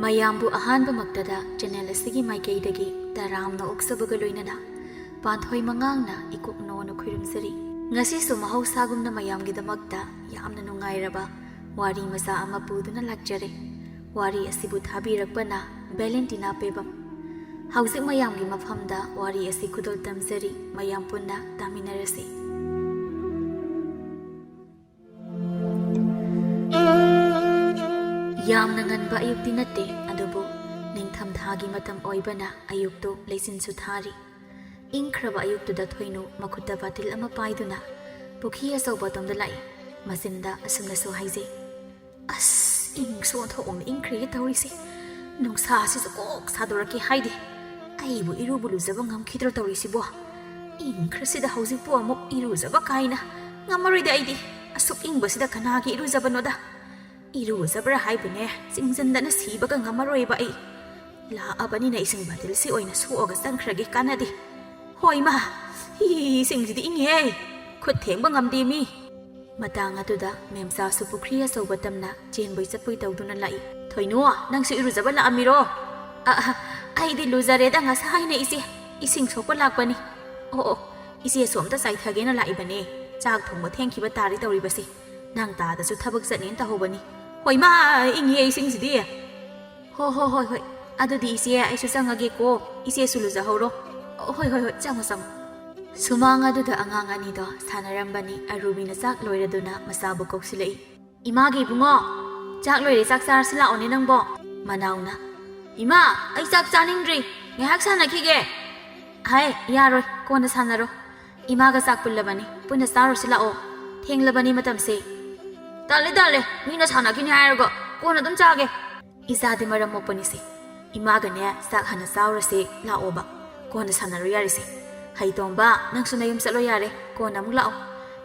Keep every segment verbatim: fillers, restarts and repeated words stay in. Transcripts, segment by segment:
ꯃꯌꯥꯝꯕꯨ ꯑꯍꯥꯟꯕꯃꯛꯇꯗ channel ꯑꯁꯤꯒꯤ ꯃꯥꯏꯀꯩꯗꯒꯤ ꯇꯔꯥꯝꯅ ꯑꯣꯛꯆꯕꯒ ꯂꯣꯏꯅꯅ ꯄꯥꯟꯊꯣꯏ ꯃꯉꯥꯡꯅ ꯏꯀꯣꯛꯅꯣꯅ ꯈꯨꯔꯨꯝꯖꯔꯤ꯫ ꯉꯁꯤꯁꯨ ꯃꯍꯧꯁꯥꯒꯨꯝꯅ ꯃꯌꯥꯝꯒꯤꯗꯃꯛꯇ ꯌꯥꯝꯅ ꯅꯨꯡꯉꯥꯏꯔꯕ ꯋꯥꯔꯤ ꯃꯆꯥ ꯑꯃ ꯄꯨꯗꯨꯅ ꯂꯥꯛꯆꯔꯦ꯫ ꯋꯥꯔꯤ ꯑꯁꯤꯕꯨ ꯊꯥꯕꯤꯔꯛꯄꯅ ꯚꯦꯂꯦꯟꯇꯤꯅꯥ ꯄꯦꯕꯝ꯫ ꯍꯧꯖꯤꯛ ꯃꯌꯥꯝꯒꯤ ꯃꯐꯝꯗ ꯋꯥꯔꯤ ꯑꯁꯤ ꯈꯨꯗꯣꯜ ꯇꯝꯖꯔꯤ, ꯃꯌꯥꯝ ꯄꯨꯟꯅ ꯇꯥꯃꯤꯟꯅꯔꯁꯤ꯫ ꯌꯥꯝꯅ ꯉꯟꯕ ꯑꯌꯨꯛꯇꯤ ꯅꯠꯇꯦ, ꯑꯗꯨꯕꯨ ꯅꯤꯡꯊꯝꯊꯥꯒꯤ ꯃꯇꯝ ꯑꯣꯏꯕꯅ ꯑꯌꯨꯛꯇꯨ ꯂꯩꯆꯤꯟꯁꯨ ꯊꯥꯔꯤ꯫ ꯏꯪꯈ꯭ꯔꯕ ꯑꯌꯨꯛꯇꯨꯗ ꯊꯣꯏꯅꯨ ꯃꯈꯨꯠꯇ ꯕꯥꯇꯤꯜ ꯑꯃ ꯄꯥꯏꯗꯨꯅ ꯄꯨꯈ꯭ꯔꯤ ꯑꯆꯧꯕ ꯑꯗꯣꯝꯗ ꯂꯥꯛꯏ꯫ ꯃꯆꯤꯟꯗ ꯑꯁꯨꯝꯅꯁꯨ ꯍꯥꯏꯖꯩ, "ꯑꯁ, ꯏꯪꯁꯨ ꯑꯣꯟꯊꯣꯛꯅ ꯏꯪꯈ꯭ꯔꯦ ꯇꯧꯔꯤꯁꯦ꯫ ꯅꯨꯡꯁꯥꯁꯤꯁꯨ ꯀꯣꯛ ꯁꯥꯗꯣꯔꯛꯀꯦ ꯍꯥꯏꯗꯦ꯫ ꯑꯩꯕꯨ ꯏꯔꯨꯕꯨ ꯂꯨꯖꯕ ꯉꯝꯈꯤꯗ꯭ꯔꯣ ꯇꯧꯔꯤꯁꯤꯕꯣ? ꯏꯪꯈ꯭ꯔꯁꯤꯗ ꯍꯧꯖꯤꯛꯄꯨ ꯑꯃꯨꯛ ꯏꯔꯨꯖꯕ ꯀꯥꯏꯅ꯫ ꯉꯝꯃꯔꯣꯏꯗ ꯑꯩꯗꯤ꯫ ꯑꯁꯨꯛ ꯏꯪꯕꯁꯤꯗ ꯀꯅꯥꯒꯤ ꯏꯔꯨꯖꯕꯅꯣꯗ? ꯏꯔꯨꯖꯕ꯭ꯔꯥ ꯍꯥꯏꯕꯨꯅꯦ, ꯆꯤꯡꯖꯟꯗꯅ ꯁꯤꯕꯒ ꯉꯝꯃꯔꯣꯏꯕ ꯑꯩ꯫ ꯂꯥꯛꯑꯕꯅꯤꯅ ꯏꯁꯤꯡ ꯕꯥꯇꯤꯜꯁꯤ ꯑꯣꯏꯅ ꯁꯣꯛꯑꯒ ꯆꯪꯈ꯭ꯔꯒꯦ, ꯀꯥꯟꯅꯗꯦ꯫ ꯍꯣꯏ ꯃꯥ, ꯏꯁꯤꯡꯁꯤꯗꯤ ꯏꯪꯉꯤꯍꯦ, ꯈꯨꯠ ꯊꯦꯡꯕ ꯉꯝꯗꯦ ꯃꯤ꯫" ꯃꯇꯥꯡ ꯑꯗꯨꯗ ꯃꯦꯝꯆꯥꯁꯨ ꯄꯨꯈ꯭ꯔꯤ ꯑꯆꯧꯕ ꯇꯝꯅ ꯆꯦꯟꯕꯣꯏ ꯆꯠꯄꯣꯏ ꯇꯧꯗꯨꯅ ꯂꯥꯛꯏ꯫ "ꯊꯣꯏꯅꯨ, ꯅꯪꯁꯨ ꯏꯔꯨꯖꯕ ꯂꯥꯛꯑꯝꯃꯤꯔꯣ?" "ꯑ, ꯑ, ꯑꯩꯗꯤ ꯂꯨꯖꯔꯦꯗ ꯉꯁꯥꯏꯅ ꯏꯆꯦ, ꯏꯁꯤꯡ ꯁꯣꯛꯄ ꯂꯥꯛꯄꯅꯤ꯫" "ꯑꯣ, ꯑꯣ, ꯏꯆꯦꯁꯨ ꯑꯝꯇ ꯆꯥꯏꯊꯒꯦꯅ ꯂꯥꯛꯏꯕꯅꯦ꯫ ꯆꯥꯛ ꯊꯣꯡꯕ ꯊꯦꯡꯈꯤꯕ ꯇꯥꯔꯦ ꯇꯧꯔꯤꯕꯁꯦ꯫ ꯅꯪ ꯇꯥꯗꯁꯨ ꯊꯕꯛ ꯆꯠꯅꯦꯅ ꯇꯧꯍꯧꯕꯅꯤ꯫ ꯍꯣꯏ ꯃꯥ, ꯏꯪꯉꯤꯌꯦ ꯏꯁꯤꯡꯁꯤꯗꯤ꯫ ꯍꯣ, ꯍꯣ, ꯍꯣꯏ, ꯍꯣꯏ꯫ ꯑꯗꯨꯗꯤ ꯏꯆꯦ, ꯑꯩꯁꯨ ꯆꯪꯉꯒꯦꯀꯣ꯫ ꯏꯆꯦꯁꯨ ꯂꯨꯖꯍꯧꯔꯣ꯫ ꯍꯣꯏ, ꯍꯣꯏ, ꯍꯣꯏ, ꯆꯪꯉꯣ, ꯆꯪꯉꯣ꯫" ꯁꯨꯃꯥꯡ ꯑꯗꯨꯗ ꯑꯉꯥꯡ ꯑꯅꯤꯗꯣ ꯁꯥꯟꯅꯔꯝꯕꯅꯤ꯫ ꯑꯔꯨꯕꯤꯅ ꯆꯥꯛ ꯂꯣꯏꯔꯗꯨꯅ ꯃꯆꯥꯕꯨ ꯀꯧꯁꯤꯜꯂꯛꯏ꯫ "ꯏꯃꯥꯒꯤ ꯏꯕꯨꯡꯉꯣ, ꯆꯥꯛ ꯂꯣꯏꯔꯦ, ꯆꯥꯛ ꯆꯥꯔꯁꯤ ꯂꯥꯛꯑꯣꯅꯦ ꯅꯪꯕꯣ꯫" ꯃꯅꯥꯎꯅ, "ꯏꯃꯥ, ꯑꯩ ꯆꯥꯛ ꯆꯥꯅꯤꯡꯗ꯭ꯔꯤ, ꯉꯥꯏꯍꯥꯛ ꯁꯥꯟꯅꯈꯤꯒꯦ꯫" "ꯍꯥꯏ, ꯌꯥꯔꯣꯏ, ꯀꯣꯟꯅ ꯁꯥꯟꯅꯔꯣ꯫ ꯏꯃꯥꯒ ꯆꯥꯛ ꯄꯨꯜꯂꯕꯅꯤ, ꯄꯨꯟꯅ ꯆꯥꯔꯨꯁꯤ ꯂꯥꯛꯑꯣ꯫ ꯊꯦꯡꯂꯕꯅꯤ ꯃꯇꯝꯁꯦ꯫" "ꯇꯜꯂꯦ, ꯇꯜꯂꯦ, ꯃꯤꯅ ꯁꯥꯟꯅꯈꯤꯅꯤ ꯍꯥꯏꯔꯒ ꯀꯣꯟꯅ ꯑꯗꯨꯝ ꯆꯥꯒꯦ꯫" "ꯏꯆꯥꯗꯤ ꯃꯔꯝ ꯃꯣꯛꯄꯅꯤꯁꯦ꯫ ꯏꯃꯥꯒꯅꯦ ꯆꯥꯛ ꯍꯥꯟꯅ ꯆꯥꯎꯔꯁꯦ ꯂꯥꯛꯑꯣꯕ, ꯀꯣꯟꯅ ꯁꯥꯟꯅꯔꯣ ꯌꯥꯔꯤꯁꯦ꯫ ꯍꯩꯇꯣꯝꯕ, ꯅꯪꯁꯨ ꯅꯌꯨꯝ ꯆꯠꯂꯣ ꯌꯥꯔꯦ, ꯀꯣꯟꯅ ꯑꯃꯨꯛ ꯂꯥꯛꯑꯣ꯫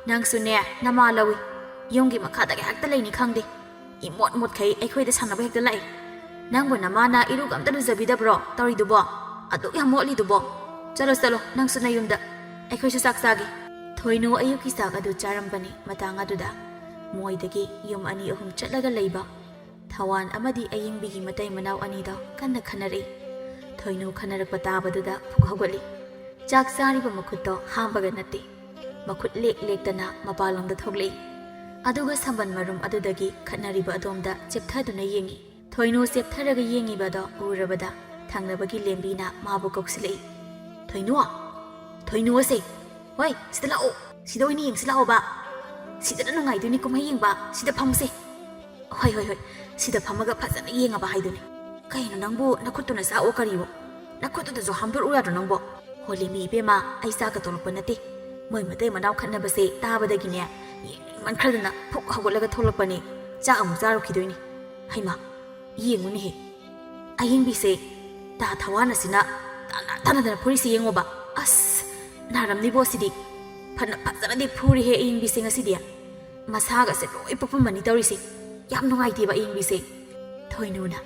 ꯅꯪꯁꯨꯅꯦ ꯅꯃꯥ ꯂꯧꯏ, ꯌꯨꯝꯒꯤ ꯃꯈꯥꯗ ꯉꯥꯏꯍꯥꯛꯇ ꯂꯩꯅꯤ ꯈꯪꯗꯦ꯫ ꯏꯃꯣꯠ ꯃꯣꯠꯈꯩ ꯑꯩꯈꯣꯏꯗ ꯁꯥꯟꯅꯕ ꯍꯦꯛꯇ ꯂꯥꯛꯏ꯫ ꯅꯪꯕꯨ ꯅꯃꯥꯅ ꯏꯔꯨꯒ ꯑꯝꯇ ꯂꯨꯖꯕꯤꯗꯕ꯭ꯔꯣ ꯇꯧꯔꯤꯗꯨꯕꯣ? ꯑꯗꯨꯛ ꯌꯥꯝ ꯃꯣꯠꯂꯤꯗꯨꯕꯣ? ꯆꯠꯂꯣ, ꯆꯠꯂꯣ, ꯅꯪꯁꯨ ꯅꯌꯨꯝꯗ꯫ ꯑꯩꯈꯣꯏꯁꯨ ꯆꯥꯛ ꯆꯥꯒꯦ꯫" ꯊꯣꯏꯅꯨ ꯑꯌꯨꯛꯀꯤ ꯆꯥꯛ ꯑꯗꯨ ꯆꯥꯔꯝꯕꯅꯤ꯫ ꯃꯇꯥꯡ ꯑꯗꯨꯗ ꯃꯣꯏꯗꯒꯤ ꯌꯨꯝ ꯑꯅꯤ ꯑꯍꯨꯝ ꯆꯠꯂꯒ ꯂꯩꯕ ꯊꯋꯥꯟ ꯑꯃꯗꯤ ꯑꯌꯤꯡꯕꯤꯒꯤ ꯃꯇꯩ ꯃꯅꯥꯎ ꯑꯅꯤꯗꯣ ꯀꯟꯅ ꯈꯟꯅꯔꯛꯏ꯫ ꯊꯣꯏꯅꯨ ꯈꯟꯅꯔꯛꯄ ꯇꯥꯕꯗꯨꯗ ꯐꯨꯛ ꯍꯧꯒꯠꯂꯤ꯫ ꯆꯥꯛ ꯆꯥꯔꯤꯕ ꯃꯈꯨꯠꯇꯣ ꯍꯥꯝꯕꯒ ꯅꯠꯇꯦ꯫ ꯃꯈꯨꯠ ꯂꯦꯛ ꯂꯦꯛꯇꯅ ꯃꯄꯥꯟꯂꯣꯝꯗ ꯊꯣꯛꯂꯛꯏ꯫ ꯑꯗꯨꯒ ꯁꯝꯕꯜ ꯃꯔꯨꯝ ꯑꯗꯨꯗꯒꯤ ꯈꯠꯅꯔꯤꯕ ꯑꯗꯣꯝꯗ ꯆꯦꯞꯊꯗꯨꯅ ꯌꯦꯡꯏ꯫ ꯊꯣꯏꯅꯨ ꯆꯦꯞꯊꯔꯒ ꯌꯦꯡꯉꯤꯕ ꯑꯗꯣ ꯎꯔꯕꯗ ꯊꯪꯅꯕꯒꯤ ꯂꯦꯝꯕꯤꯅ ꯃꯥꯕꯨ ꯀꯧꯁꯤꯜꯂꯛꯏ꯫ "ꯊꯣꯏꯅꯨ! ꯊꯣꯏꯅꯨ ꯑꯁꯦ! ꯍꯣꯏ, ꯁꯤꯗ ꯂꯥꯛꯑꯣ! ꯁꯤꯗ ꯑꯣꯏꯅ ꯌꯦꯡꯁꯤ ꯂꯥꯛꯑꯣꯕ! ꯁꯤꯗꯅ ꯅꯨꯡꯉꯥꯏꯗꯣꯏꯅꯤ ꯀꯨꯝꯍꯩ ꯌꯦꯡꯕ! ꯁꯤꯗ ꯐꯝꯁꯦ!" "ꯍꯣꯏ, ꯍꯣꯏ, ꯍꯣꯏ꯫ ꯁꯤꯗ ꯐꯝꯃꯒ ꯐꯖꯅ ꯌꯦꯡꯉꯕ ꯍꯥꯏꯗꯨꯅꯤ꯫ ꯀꯩꯅꯣ ꯅꯪꯕꯨ ꯅꯈꯨꯠꯇꯨꯅ ꯆꯥꯛꯑꯣ ꯀꯔꯤꯑꯣ? ꯅꯈꯨꯠꯇꯨꯗꯁꯨ ꯍꯥꯝꯗꯣꯔꯛꯎ ꯌꯥꯗ꯭ꯔꯣ ꯅꯪꯕꯣ?" "ꯍꯣꯂꯤꯃꯤ ꯏꯕꯦꯝꯃ, ꯑꯩ ꯆꯥꯛꯀ ꯇꯣꯛꯂꯛꯄ ꯅꯠꯇꯦ꯫ ꯃꯣꯏ ꯃꯇꯩ ꯃꯅꯥꯎ ꯈꯠꯅꯕꯁꯦ ꯇꯥꯕꯗꯒꯤꯅꯦ, ꯌꯦꯡꯅꯤꯡꯃꯟꯈ꯭ꯔꯗꯅ ꯐꯨꯛ ꯍꯧꯒꯠꯂꯒ ꯊꯣꯛꯂꯛꯄꯅꯦ꯫ ꯆꯥꯛ ꯑꯃꯨꯛ ꯆꯥꯔꯨꯈꯤꯗꯣꯏꯅꯤ꯫ ꯍꯩꯃꯥ, ꯌꯦꯡꯉꯨꯅꯦꯍꯦ꯫ ꯑꯌꯤꯡꯕꯤꯁꯦ ꯇꯥ ꯊꯋꯥꯟ ꯑꯁꯤꯅ ꯇꯥꯟꯅ ꯇꯥꯟꯅꯗꯅ ꯐꯨꯔꯤꯁꯦ ꯌꯦꯡꯉꯣꯕ꯫ ꯑꯁ, ꯅꯥꯔꯝꯅꯤꯕꯣ ꯁꯤꯗꯤ꯫ ꯐꯅ ꯐꯖꯅꯗꯤ ꯐꯨꯔꯤꯍꯦ ꯑꯌꯤꯡꯕꯤꯁꯦ ꯉꯁꯤꯗꯤ꯫ ꯃꯁꯥꯒꯁꯦ ꯂꯣꯏ ꯄꯣꯛꯄꯝꯃꯅꯤ ꯇꯧꯔꯤꯁꯦ꯫ ꯌꯥꯝ ꯅꯨꯡꯉꯥꯏꯇꯦꯕ ꯑꯌꯤꯡꯕꯤꯁꯦ꯫" ꯊꯣꯏꯅꯨꯅ,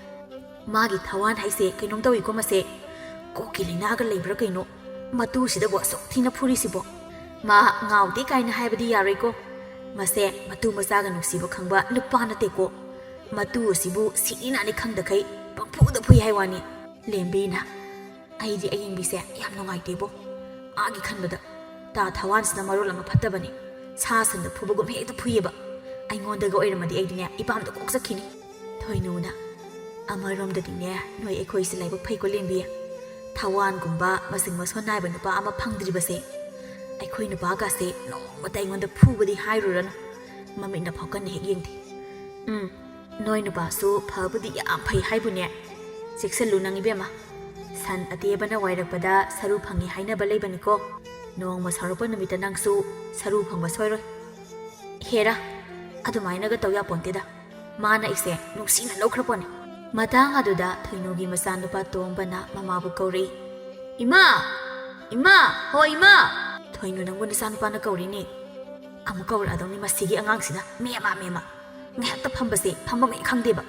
"ꯃꯥꯒꯤ ꯊꯋꯥꯟ ꯍꯥꯏꯁꯦ ꯀꯩꯅꯣꯝ ꯇꯧꯏꯀꯣ ꯃꯁꯦ꯫ ꯀꯣꯛꯀꯤ ꯂꯥꯏꯅꯥꯒ ꯂꯩꯕ꯭ꯔꯥ ꯀꯩꯅꯣ? ꯃꯇꯨꯁꯤꯗꯕꯨ ꯑꯁꯨꯛ ꯊꯤꯅ ꯐꯨꯔꯤꯁꯤꯕꯣ? ꯃꯥ ꯉꯥꯎꯗꯦ ꯀꯥꯏꯅ ꯍꯥꯏꯕꯗꯤ ꯌꯥꯔꯣꯏꯀꯣ꯫ ꯃꯁꯦ ꯃꯇꯨ ꯃꯆꯥꯒ ꯅꯨꯡꯁꯤꯕ ꯈꯪꯕ ꯅꯨꯄꯥ ꯅꯠꯇꯦꯀꯣ꯫ ꯃꯇꯨ ꯑꯁꯤꯕꯨ ꯁꯤꯅꯤ ꯅꯥꯅꯤ ꯈꯪꯗꯈꯩ ꯄꯪꯐꯨꯗ ꯐꯨꯏ ꯍꯥꯏ ꯋꯥꯅꯤ꯫" ꯂꯦꯝꯕꯤꯅ, "ꯑꯩꯗꯤ ꯑꯌꯤꯡꯕꯤꯁꯦ ꯌꯥꯝ ꯅꯨꯡꯉꯥꯏꯇꯦꯕꯣ꯫ ꯃꯥꯒꯤ ꯈꯟꯕꯗ ꯇꯥ ꯊꯋꯥꯟꯁꯤꯅ ꯃꯔꯣꯜ ꯑꯃ ꯐꯠꯇꯕꯅꯦ꯫ ꯁꯥ ꯁꯟꯗ ꯐꯨꯕꯒꯨꯝ ꯍꯦꯛꯇ ꯐꯨꯏꯌꯦꯕ꯫ ꯑꯩꯉꯣꯟꯗꯒ ꯑꯣꯏꯔꯝꯃꯗꯤ ꯑꯩꯗꯤꯅꯦ ꯏꯄꯥꯝꯗ ꯀꯣꯛ ꯆꯠꯈꯤꯅꯤ꯫" ꯊꯣꯏꯅꯨꯅ, "ꯑꯃꯔꯣꯝꯗꯗꯤꯅꯦ ꯅꯣꯏ ꯑꯩꯈꯣꯏꯁꯦ ꯂꯥꯏꯕꯛ ꯐꯩꯀꯣ ꯂꯦꯝꯕꯤ꯫ ꯊꯋꯥꯟꯒꯨꯝꯕ ꯃꯁꯤꯡ ꯃꯁꯣꯟ ꯅꯥꯏꯕ ꯅꯨꯄꯥ ꯑꯃ ꯐꯪꯗ꯭ꯔꯤꯕꯁꯦ꯫ ꯑꯩꯈꯣꯏ ꯅꯨꯄꯥꯒꯁꯦ ꯅꯣꯡꯃꯇ ꯑꯩꯉꯣꯟꯗ ꯐꯨꯕꯗꯤ ꯍꯥꯏꯔꯨꯔꯅꯨ꯫ ꯃꯃꯤꯠꯅ ꯐꯥꯎ ꯀꯟꯅ ꯍꯦꯛ ꯌꯦꯡꯗꯦ꯫ ꯎꯝ, ꯅꯣꯏ ꯅꯨꯄꯥꯁꯨ ꯐꯕꯨꯗꯤ ꯌꯥꯝ ꯐꯩ ꯍꯥꯏꯕꯨꯅꯦ꯫ ꯆꯦꯛꯁꯤꯜꯂꯨ ꯅꯪ ꯏꯕꯦꯝꯃ꯫ ꯁꯟ ꯑꯇꯦꯕꯅ ꯋꯥꯏꯔꯛꯄꯗ ꯁꯔꯨ ꯐꯪꯉꯤ ꯍꯥꯏꯅꯕ ꯂꯩꯕꯅꯤꯀꯣ꯫ ꯅꯣꯡꯃ ꯁꯥꯎꯔꯛꯄ ꯅꯨꯃꯤꯠꯇ ꯅꯪꯁꯨ ꯁꯔꯨ ꯐꯪꯕ ꯁꯣꯏꯔꯣꯏ꯫ ꯍꯦꯔꯥ, ꯑꯗꯨꯃꯥꯏꯅꯒ ꯇꯧ ꯌꯥꯄꯣꯟꯇꯦꯗ꯫ ꯃꯥꯅ ꯑꯩꯁꯦ ꯅꯨꯡꯁꯤꯅ ꯂꯧꯈ꯭ꯔ ꯄꯣꯠꯅꯤ꯫" ꯃꯇꯥꯡ ꯑꯗꯨꯗ ꯊꯣꯏꯅꯨꯒꯤ ꯃꯆꯥꯅꯨꯄꯥ ꯇꯣꯝꯕꯅ ꯃꯃꯥꯕꯨ ꯀꯧꯔꯛꯏ꯫ "ꯏꯃꯥ! ꯏꯃꯥ! ꯍꯣ ꯏꯃꯥ!" "ꯊꯣꯏꯅꯨ, ꯅꯪꯕꯨ ꯅꯆꯥꯅꯨꯄꯥꯅ ꯀꯧꯔꯤꯅꯦ꯫ ꯑꯃꯨꯛ ꯀꯧꯔꯛꯑꯗꯧꯅꯤ ꯃꯁꯤꯒꯤ ꯑꯉꯥꯡꯁꯤꯅ꯫ ꯃꯦꯃ, ꯃꯦꯃ꯫ ꯉꯥꯏꯍꯥꯛꯇ ꯐꯝꯕꯁꯦ ꯐꯝꯐꯝ ꯍꯦꯛ ꯈꯪꯗꯦꯕ꯫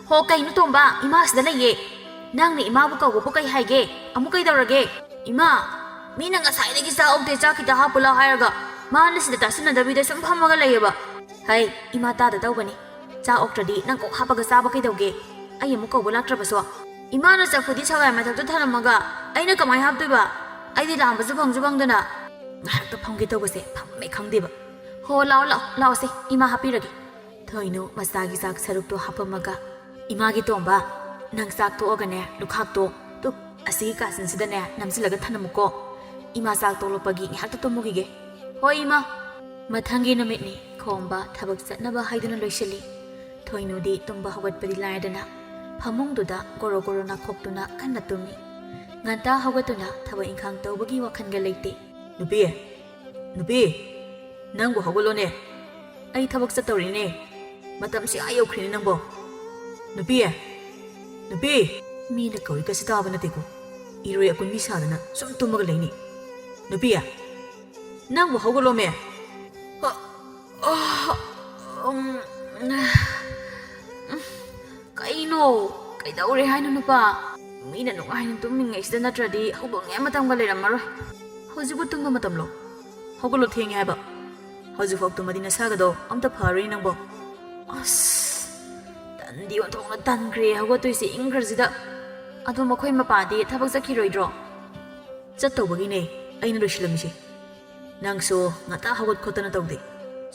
ꯍꯣ, ꯀꯩꯅꯣ ꯇꯣꯝꯕ, ꯏꯃꯥ ꯁꯤꯗ ꯂꯩꯌꯦ꯫ ꯅꯪꯅ ꯏꯃꯥꯕꯨ ꯀꯧꯕꯕꯨ ꯀꯩ ꯍꯥꯏꯒꯦ? ꯑꯃꯨꯛ ꯀꯩꯗꯧꯔꯒꯦ? ꯏꯃꯥ, ꯃꯤꯅ ꯉꯁꯥꯏꯗꯒꯤ ꯆꯥꯛ ꯑꯣꯛꯇꯦ, ꯆꯥꯛ ꯈꯤꯇ ꯍꯥꯞꯄꯨ ꯂꯥꯎ ꯍꯥꯏꯔꯒ ꯃꯥꯅ ꯁꯤꯗ ꯇꯥꯁꯤꯟꯅꯗꯕꯤꯗ ꯁꯨꯝ ꯐꯝꯃꯒ ꯂꯩꯌꯦꯕ꯫ ꯍꯩ, ꯏꯃꯥ ꯇꯥꯗ ꯇꯧꯕꯅꯤ꯫ ꯆꯥꯛ ꯑꯣꯛꯇ꯭ꯔꯗꯤ ꯅꯪ ꯀꯣꯛ ꯍꯥꯞꯄꯒ ꯆꯥꯕ ꯀꯩꯗꯧꯒꯦ? ꯑꯩ ꯑꯃꯨꯛ ꯀꯧꯕ ꯂꯥꯛꯇ꯭ꯔꯕꯁꯨ꯫ ꯏꯃꯥꯅ ꯆꯐꯨꯗꯤ ꯁꯒꯥꯏ ꯃꯊꯛꯇ ꯊꯅꯝꯃꯒ ꯑꯩꯅ ꯀꯃꯥꯏ ꯍꯥꯞꯇꯣꯏꯕ? ꯑꯩꯗꯤ ꯂꯥꯝꯕꯁꯨ ꯐꯪꯁꯨ ꯐꯪꯗꯅ꯫ ꯉꯥꯏꯍꯥꯛꯇ ꯐꯝꯒꯦ ꯇꯧꯕꯁꯦ ꯐꯝꯐꯝ ꯍꯦꯛ ꯈꯪꯗꯦꯕ꯫ ꯍꯣ, ꯂꯥꯛꯑꯣ, ꯂꯥꯛꯑꯣ, ꯂꯥꯛꯑꯣꯁꯦ, ꯏꯃꯥ ꯍꯥꯞꯄꯤꯔꯒꯦ꯫ ꯊꯣꯏꯅꯨ ꯃꯆꯥꯒꯤ ꯆꯥꯛ ꯁꯔꯨꯛꯇꯣ ꯍꯥꯞꯄꯝꯃꯒ, "ꯏꯃꯥꯒꯤ ꯇꯣꯝꯕ, ꯅꯪ ꯆꯥꯛ ꯇꯣꯛꯑꯒꯅꯦ, ꯂꯨꯈꯥꯛꯇꯣ ꯇꯨꯞ ꯑꯁꯤꯒꯤ ꯀꯥꯆꯤꯟꯁꯤꯗꯅꯦ ꯅꯝꯁꯤꯜꯂꯒ ꯊꯅꯝꯃꯨꯀꯣ꯫ ꯏꯃꯥ ꯆꯥꯛ ꯇꯣꯛꯂꯛꯄꯒꯤ ꯉꯥꯏꯍꯥꯛꯇ ꯇꯨꯝꯃꯨꯈꯤꯒꯦ꯫" "ꯍꯣꯏ, ꯏꯃꯥ꯫" ꯃꯊꯪꯒꯤ ꯅꯨꯃꯤꯠꯅꯤ꯫ ꯈꯣꯝꯕ ꯊꯕꯛ ꯆꯠꯅꯕ ꯍꯥꯏꯗꯨꯅ ꯂꯣꯏꯁꯤꯜꯂꯤ꯫ ꯊꯣꯏꯅꯨꯗꯤ ꯇꯨꯝꯕ ꯍꯧꯒꯠꯄꯗꯤ ꯂꯥꯏꯔꯗꯅ, ꯐꯃꯨꯡꯗꯨꯗ ꯒꯣꯔꯣ ꯒꯣꯔꯣ ꯅꯥꯈꯣꯛꯇꯨꯅ ꯀꯟꯅ ꯇꯨꯝꯃꯤ꯫ ꯉꯟꯇꯥ ꯍꯧꯒꯠꯇꯨꯅ ꯊꯕꯛ ꯏꯪꯈꯥꯡ ꯇꯧꯕꯒꯤ ꯋꯥꯈꯜꯒ ꯂꯩꯇꯦ꯫ "ꯅꯨꯄꯤ, ꯅꯨꯄꯤ, ꯅꯪꯕꯨ ꯍꯧꯒꯠꯂꯣꯅꯦ꯫ ꯑꯩ ꯊꯕꯛ ꯆꯠꯇꯧꯔꯤꯅꯦ꯫ ꯃꯇꯝꯁꯤ ꯑꯥ ꯌꯧꯈ꯭ꯔꯦꯅꯦ ꯅꯪꯕꯣ꯫ ꯅꯨꯄꯤ, ꯅꯨꯄꯤ!" ꯃꯤꯅ ꯀꯧꯔꯤꯒꯁꯤ ꯇꯥꯕ ꯅꯠꯇꯦꯀꯣ꯫ ꯏꯔꯣꯏ ꯑꯀꯨꯟꯕꯤ ꯁꯥꯗꯅ ꯁꯨꯝ ꯇꯨꯝꯃꯒ ꯂꯩꯅꯤ꯫ "ꯅꯨꯄꯤ, ꯅꯪꯕꯨ ꯍꯧꯒꯠꯂꯣꯃꯦ!" ꯑ, ꯑ, ꯎꯝ, ꯎꯝ, ꯀꯩꯅꯣ? ꯀꯩꯗꯧꯔꯦ ꯍꯥꯏꯅꯣ, ꯅꯨꯄꯥ? ꯃꯤꯅ ꯅꯨꯡꯉꯥꯏꯅ ꯇꯨꯝꯃꯤꯉꯩꯁꯤꯗ ꯅꯠꯇ꯭ꯔꯗꯤ ꯍꯧꯗꯣꯛꯅꯤꯡꯉꯥꯏ ꯃꯇꯝꯒ ꯂꯩꯔꯝꯃꯔꯣꯏ꯫ ꯍꯧꯖꯤꯛꯄꯨ ꯇꯨꯝꯕ ꯃꯇꯝꯂꯣ? ꯍꯧꯒꯠꯂꯣ, ꯊꯦꯡꯉꯦ ꯍꯥꯏꯕ꯫ ꯍꯧꯖꯤꯛꯐꯥꯎ ꯇꯨꯝꯃꯗꯤ ꯅꯁꯥꯒꯗꯣ ꯑꯝꯇ ꯐꯔꯣꯏ ꯅꯪꯕꯣ꯫ ꯑꯁ, ꯇꯟꯗꯤ ꯑꯣꯟꯊꯣꯛꯅ ꯇꯟꯈ꯭ꯔꯦ ꯍꯧꯒꯠꯇꯣꯏꯁꯦ ꯏꯪꯈ꯭ꯔꯁꯤꯗ꯫ ꯑꯗꯣ ꯃꯈꯣꯏ ꯃꯄꯥꯗꯤ ꯊꯕꯛ ꯆꯠꯈꯤꯔꯣꯏꯗ꯭ꯔꯣ? ꯆꯠꯇꯧꯕꯒꯤꯅꯦ ꯑꯩꯅ ꯂꯣꯏꯁꯤꯜꯂꯝꯃꯤꯁꯦ꯫ ꯅꯪꯁꯨ ꯉꯟꯇꯥ ꯍꯧꯒꯠ ꯈꯣꯠꯇꯅ ꯇꯧꯗꯦ꯫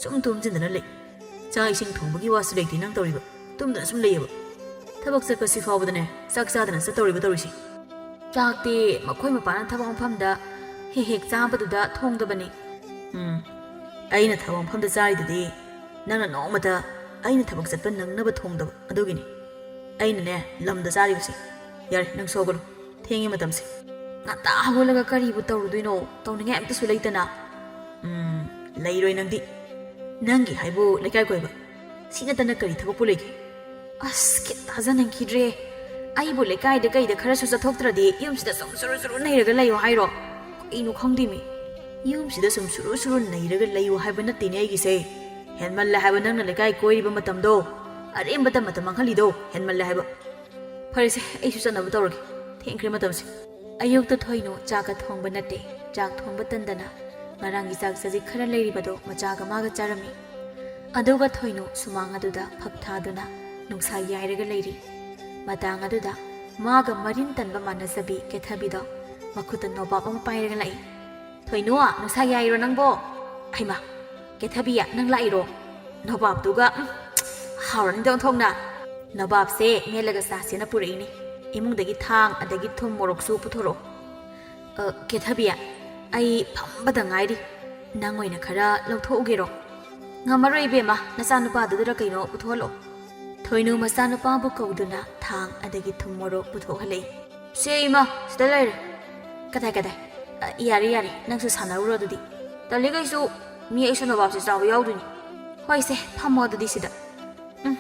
ꯁꯨꯝ ꯇꯨꯝꯁꯤꯟꯗꯅ ꯂꯩ꯫ ꯆꯥꯛ ꯏꯁꯤꯡ ꯊꯣꯡꯕꯒꯤ ꯋꯥꯁꯨ ꯂꯩꯇꯦ ꯅꯪ ꯇꯧꯔꯤꯕ꯫ ꯇꯨꯝꯗꯅ ꯁꯨꯝ ꯂꯩꯌꯦꯕ꯫ ꯊꯕꯛ ꯆꯠꯄꯁꯤ ꯐꯥꯎꯕꯗꯅꯦ ꯆꯥꯛ ꯆꯥꯗꯅ ꯆꯠꯇꯧꯔꯤꯕ ꯇꯧꯔꯤꯁꯦ꯫ ꯆꯥꯛꯇꯤ ꯃꯈꯣꯏ ꯃꯄꯥꯅ ꯊꯕꯛ ꯃꯐꯝꯗ ꯍꯦꯛ ꯍꯦꯛ ꯆꯥꯕꯗꯨꯗ ꯊꯣꯡꯗꯕꯅꯤ꯫ ꯎꯝ, ꯑꯩꯅ ꯊꯕꯛ ꯃꯐꯝꯗ ꯆꯥꯔꯤꯗꯨꯗꯤ ꯅꯪꯅ ꯅꯣꯡꯃꯇ ꯑꯩꯅ ꯊꯕꯛ ꯆꯠꯄ ꯅꯪꯅꯕ ꯊꯣꯡꯗꯕ ꯑꯗꯨꯒꯤꯅꯤ꯫ ꯑꯩꯅꯅꯦ ꯂꯝꯗ ꯆꯥꯔꯤꯕꯁꯦ꯫ ꯌꯥꯔꯦ, ꯅꯪ ꯁꯣꯒꯂꯨ꯫ ꯊꯦꯡꯉꯦ ꯃꯇꯝꯁꯦ꯫ ꯉꯟꯇꯥ ꯍꯧꯒꯠꯂꯒ ꯀꯔꯤꯕꯨ ꯇꯧꯔꯨꯗꯣꯏꯅꯣ? ꯇꯧꯅꯤꯡꯉꯥꯏ ꯑꯝꯇꯁꯨ ꯂꯩꯇꯅ꯫ ꯎꯝ, ꯂꯩꯔꯣꯏ ꯅꯪꯗꯤ꯫ ꯅꯪꯒꯤ ꯍꯥꯏꯕꯨ ꯂꯩꯀꯥꯏ ꯀꯣꯏꯕ꯫ ꯁꯤ ꯅꯠꯇꯅ ꯀꯔꯤ ꯊꯕꯛꯄꯨ ꯂꯩꯒꯦ? ꯑꯁ, ꯈꯤꯠ ꯊꯥꯖꯅꯤꯡꯈꯤꯗ꯭ꯔꯦ꯫ ꯑꯩꯕꯨ ꯂꯩꯀꯥꯏꯗ ꯀꯩꯗ ꯈꯔꯁꯨ ꯆꯠꯊꯣꯛꯇ꯭ꯔꯗꯤ ꯌꯨꯝꯁꯤꯗ ꯁꯨꯝ ꯁꯨꯔꯨ ꯁꯨꯔꯨ ꯅꯩꯔꯒ ꯂꯩꯌꯣ ꯍꯥꯏꯔꯣ? ꯀꯩꯅꯣ ꯈꯪꯗꯦꯃꯤ꯫ ꯌꯨꯝꯁꯤꯗ ꯁꯨꯝ ꯁꯨꯔꯨ ꯁꯨꯔꯨ ꯅꯩꯔꯒ ꯂꯩꯌꯣ ꯍꯥꯏꯕ ꯅꯠꯇꯦꯅꯦ ꯑꯩꯒꯤꯁꯦ꯫ ꯍꯦꯟꯃꯜꯂꯦ ꯍꯥꯏꯕ ꯅꯪꯅ ꯂꯩꯀꯥꯏ ꯀꯣꯏꯔꯤꯕ ꯃꯇꯝꯗꯣ꯫ ꯑꯔꯦꯝꯕꯗ ꯃꯇꯝ ꯃꯥꯡꯍꯜꯂꯤꯗꯣ ꯍꯦꯟꯃꯜꯂꯦ ꯍꯥꯏꯕ꯫ ꯐꯔꯦꯁꯦ, ꯑꯩꯁꯨ ꯆꯠꯅꯕ ꯇꯧꯔꯒꯦ꯫ ꯊꯦꯡꯈ꯭ꯔꯦ ꯃꯇꯝꯁꯦ꯫ ꯑꯌꯨꯛꯇ ꯊꯣꯏꯅꯨ ꯆꯥꯛꯀ ꯊꯣꯡꯕ ꯅꯠꯇꯦ꯫ ꯆꯥꯛ ꯊꯣꯡꯕ ꯇꯟꯗꯅ ꯉꯔꯥꯡꯒꯤ ꯆꯥꯛ ꯆꯖꯤꯛ ꯈꯔ ꯂꯩꯔꯤꯕꯗꯣ ꯃꯆꯥꯒ ꯃꯥꯒ ꯆꯥꯔꯝꯃꯤ꯫ ꯑꯗꯨꯒ ꯊꯣꯏꯅꯨ ꯁꯨꯃꯥꯡ ꯑꯗꯨꯗ ꯐꯛ ꯊꯥꯗꯨꯅ ꯅꯨꯡꯁꯥ ꯌꯥꯏꯔꯒ ꯂꯩꯔꯤ꯫ ꯃꯇꯥꯡ ꯑꯗꯨꯗ ꯃꯥꯒ ꯃꯔꯤꯟ ꯇꯟꯕ ꯃꯥꯟꯅꯖꯕꯤ ꯀꯦꯊꯕꯤꯗꯣ ꯃꯈꯨꯠꯇ ꯅꯣꯕꯥꯞ ꯑꯃ ꯄꯥꯏꯔꯒ ꯂꯥꯛꯏ꯫ "ꯊꯣꯏꯅꯨ, ꯅꯨꯡꯁꯥ ꯌꯥꯏꯔꯣ ꯅꯪꯕꯣ?" "ꯍꯩꯃꯥ, ꯀꯦꯊꯕꯤ, ꯅꯪ ꯂꯥꯛꯏꯔꯣ? ꯅꯣꯕꯥꯞꯇꯨꯒ, ꯎꯝ, ꯍꯥꯎꯔꯅꯤꯗ ꯑꯣꯟꯊꯣꯛꯅ꯫ ꯅꯣꯕꯥꯞꯁꯦ ꯃꯦꯠꯂꯒ ꯆꯥꯁꯦꯅ ꯄꯨꯔꯛꯏꯅꯤ꯫ ꯏꯃꯨꯡꯗꯒꯤ ꯊꯥꯡ ꯑꯗꯒꯤ ꯊꯨꯝ ꯃꯣꯔꯣꯛꯁꯨ ꯄꯨꯊꯣꯔꯛꯑꯣ꯫" "ꯑ, ꯀꯦꯊꯕꯤ, ꯑꯩ ꯐꯝꯕꯗ ꯉꯥꯏꯔꯤ꯫ ꯅꯪ ꯑꯣꯏꯅ ꯈꯔ ꯂꯧꯊꯣꯛꯎꯒꯦꯔꯣ?" "ꯉꯝꯃꯔꯣꯏ ꯏꯕꯦꯝꯃ, ꯅꯆꯥꯅꯨꯄꯥꯗꯨꯗꯔ ꯀꯩꯅꯣ ꯄꯨꯊꯣꯛꯍꯜꯂꯣ꯫" ꯊꯣꯏꯅꯨ ꯃꯆꯥꯅꯨꯄꯥꯕꯨ ꯀꯧꯗꯨꯅ ꯊꯥꯡ ꯑꯗꯒꯤ ꯊꯨꯝ ꯃꯣꯔꯣꯛ ꯄꯨꯊꯣꯛꯍꯜꯂꯛꯏ꯫ "ꯁꯦ ꯏꯃꯥ, ꯁꯤꯗ ꯂꯩꯔꯦ꯫" "ꯀꯗꯥꯏ, ꯀꯗꯥꯏ? ꯑ, ꯌꯥꯔꯦ, ꯌꯥꯔꯦ, ꯅꯪꯁꯨ ꯁꯥꯟꯅꯔꯨꯔꯣ ꯑꯗꯨꯗꯤ꯫ ꯇꯜꯂꯤ ꯀꯩꯁꯨ, ꯃꯤ ꯑꯩꯁꯨ ꯅꯣꯕꯥꯞꯁꯦ ꯆꯥꯕ ꯌꯥꯎꯗꯣꯏꯅꯤ꯫ ꯍꯣꯏꯁꯦ, ꯐꯝꯃꯣ ꯑꯗꯨꯗꯤ ꯁꯤꯗ꯫ ꯎꯝ,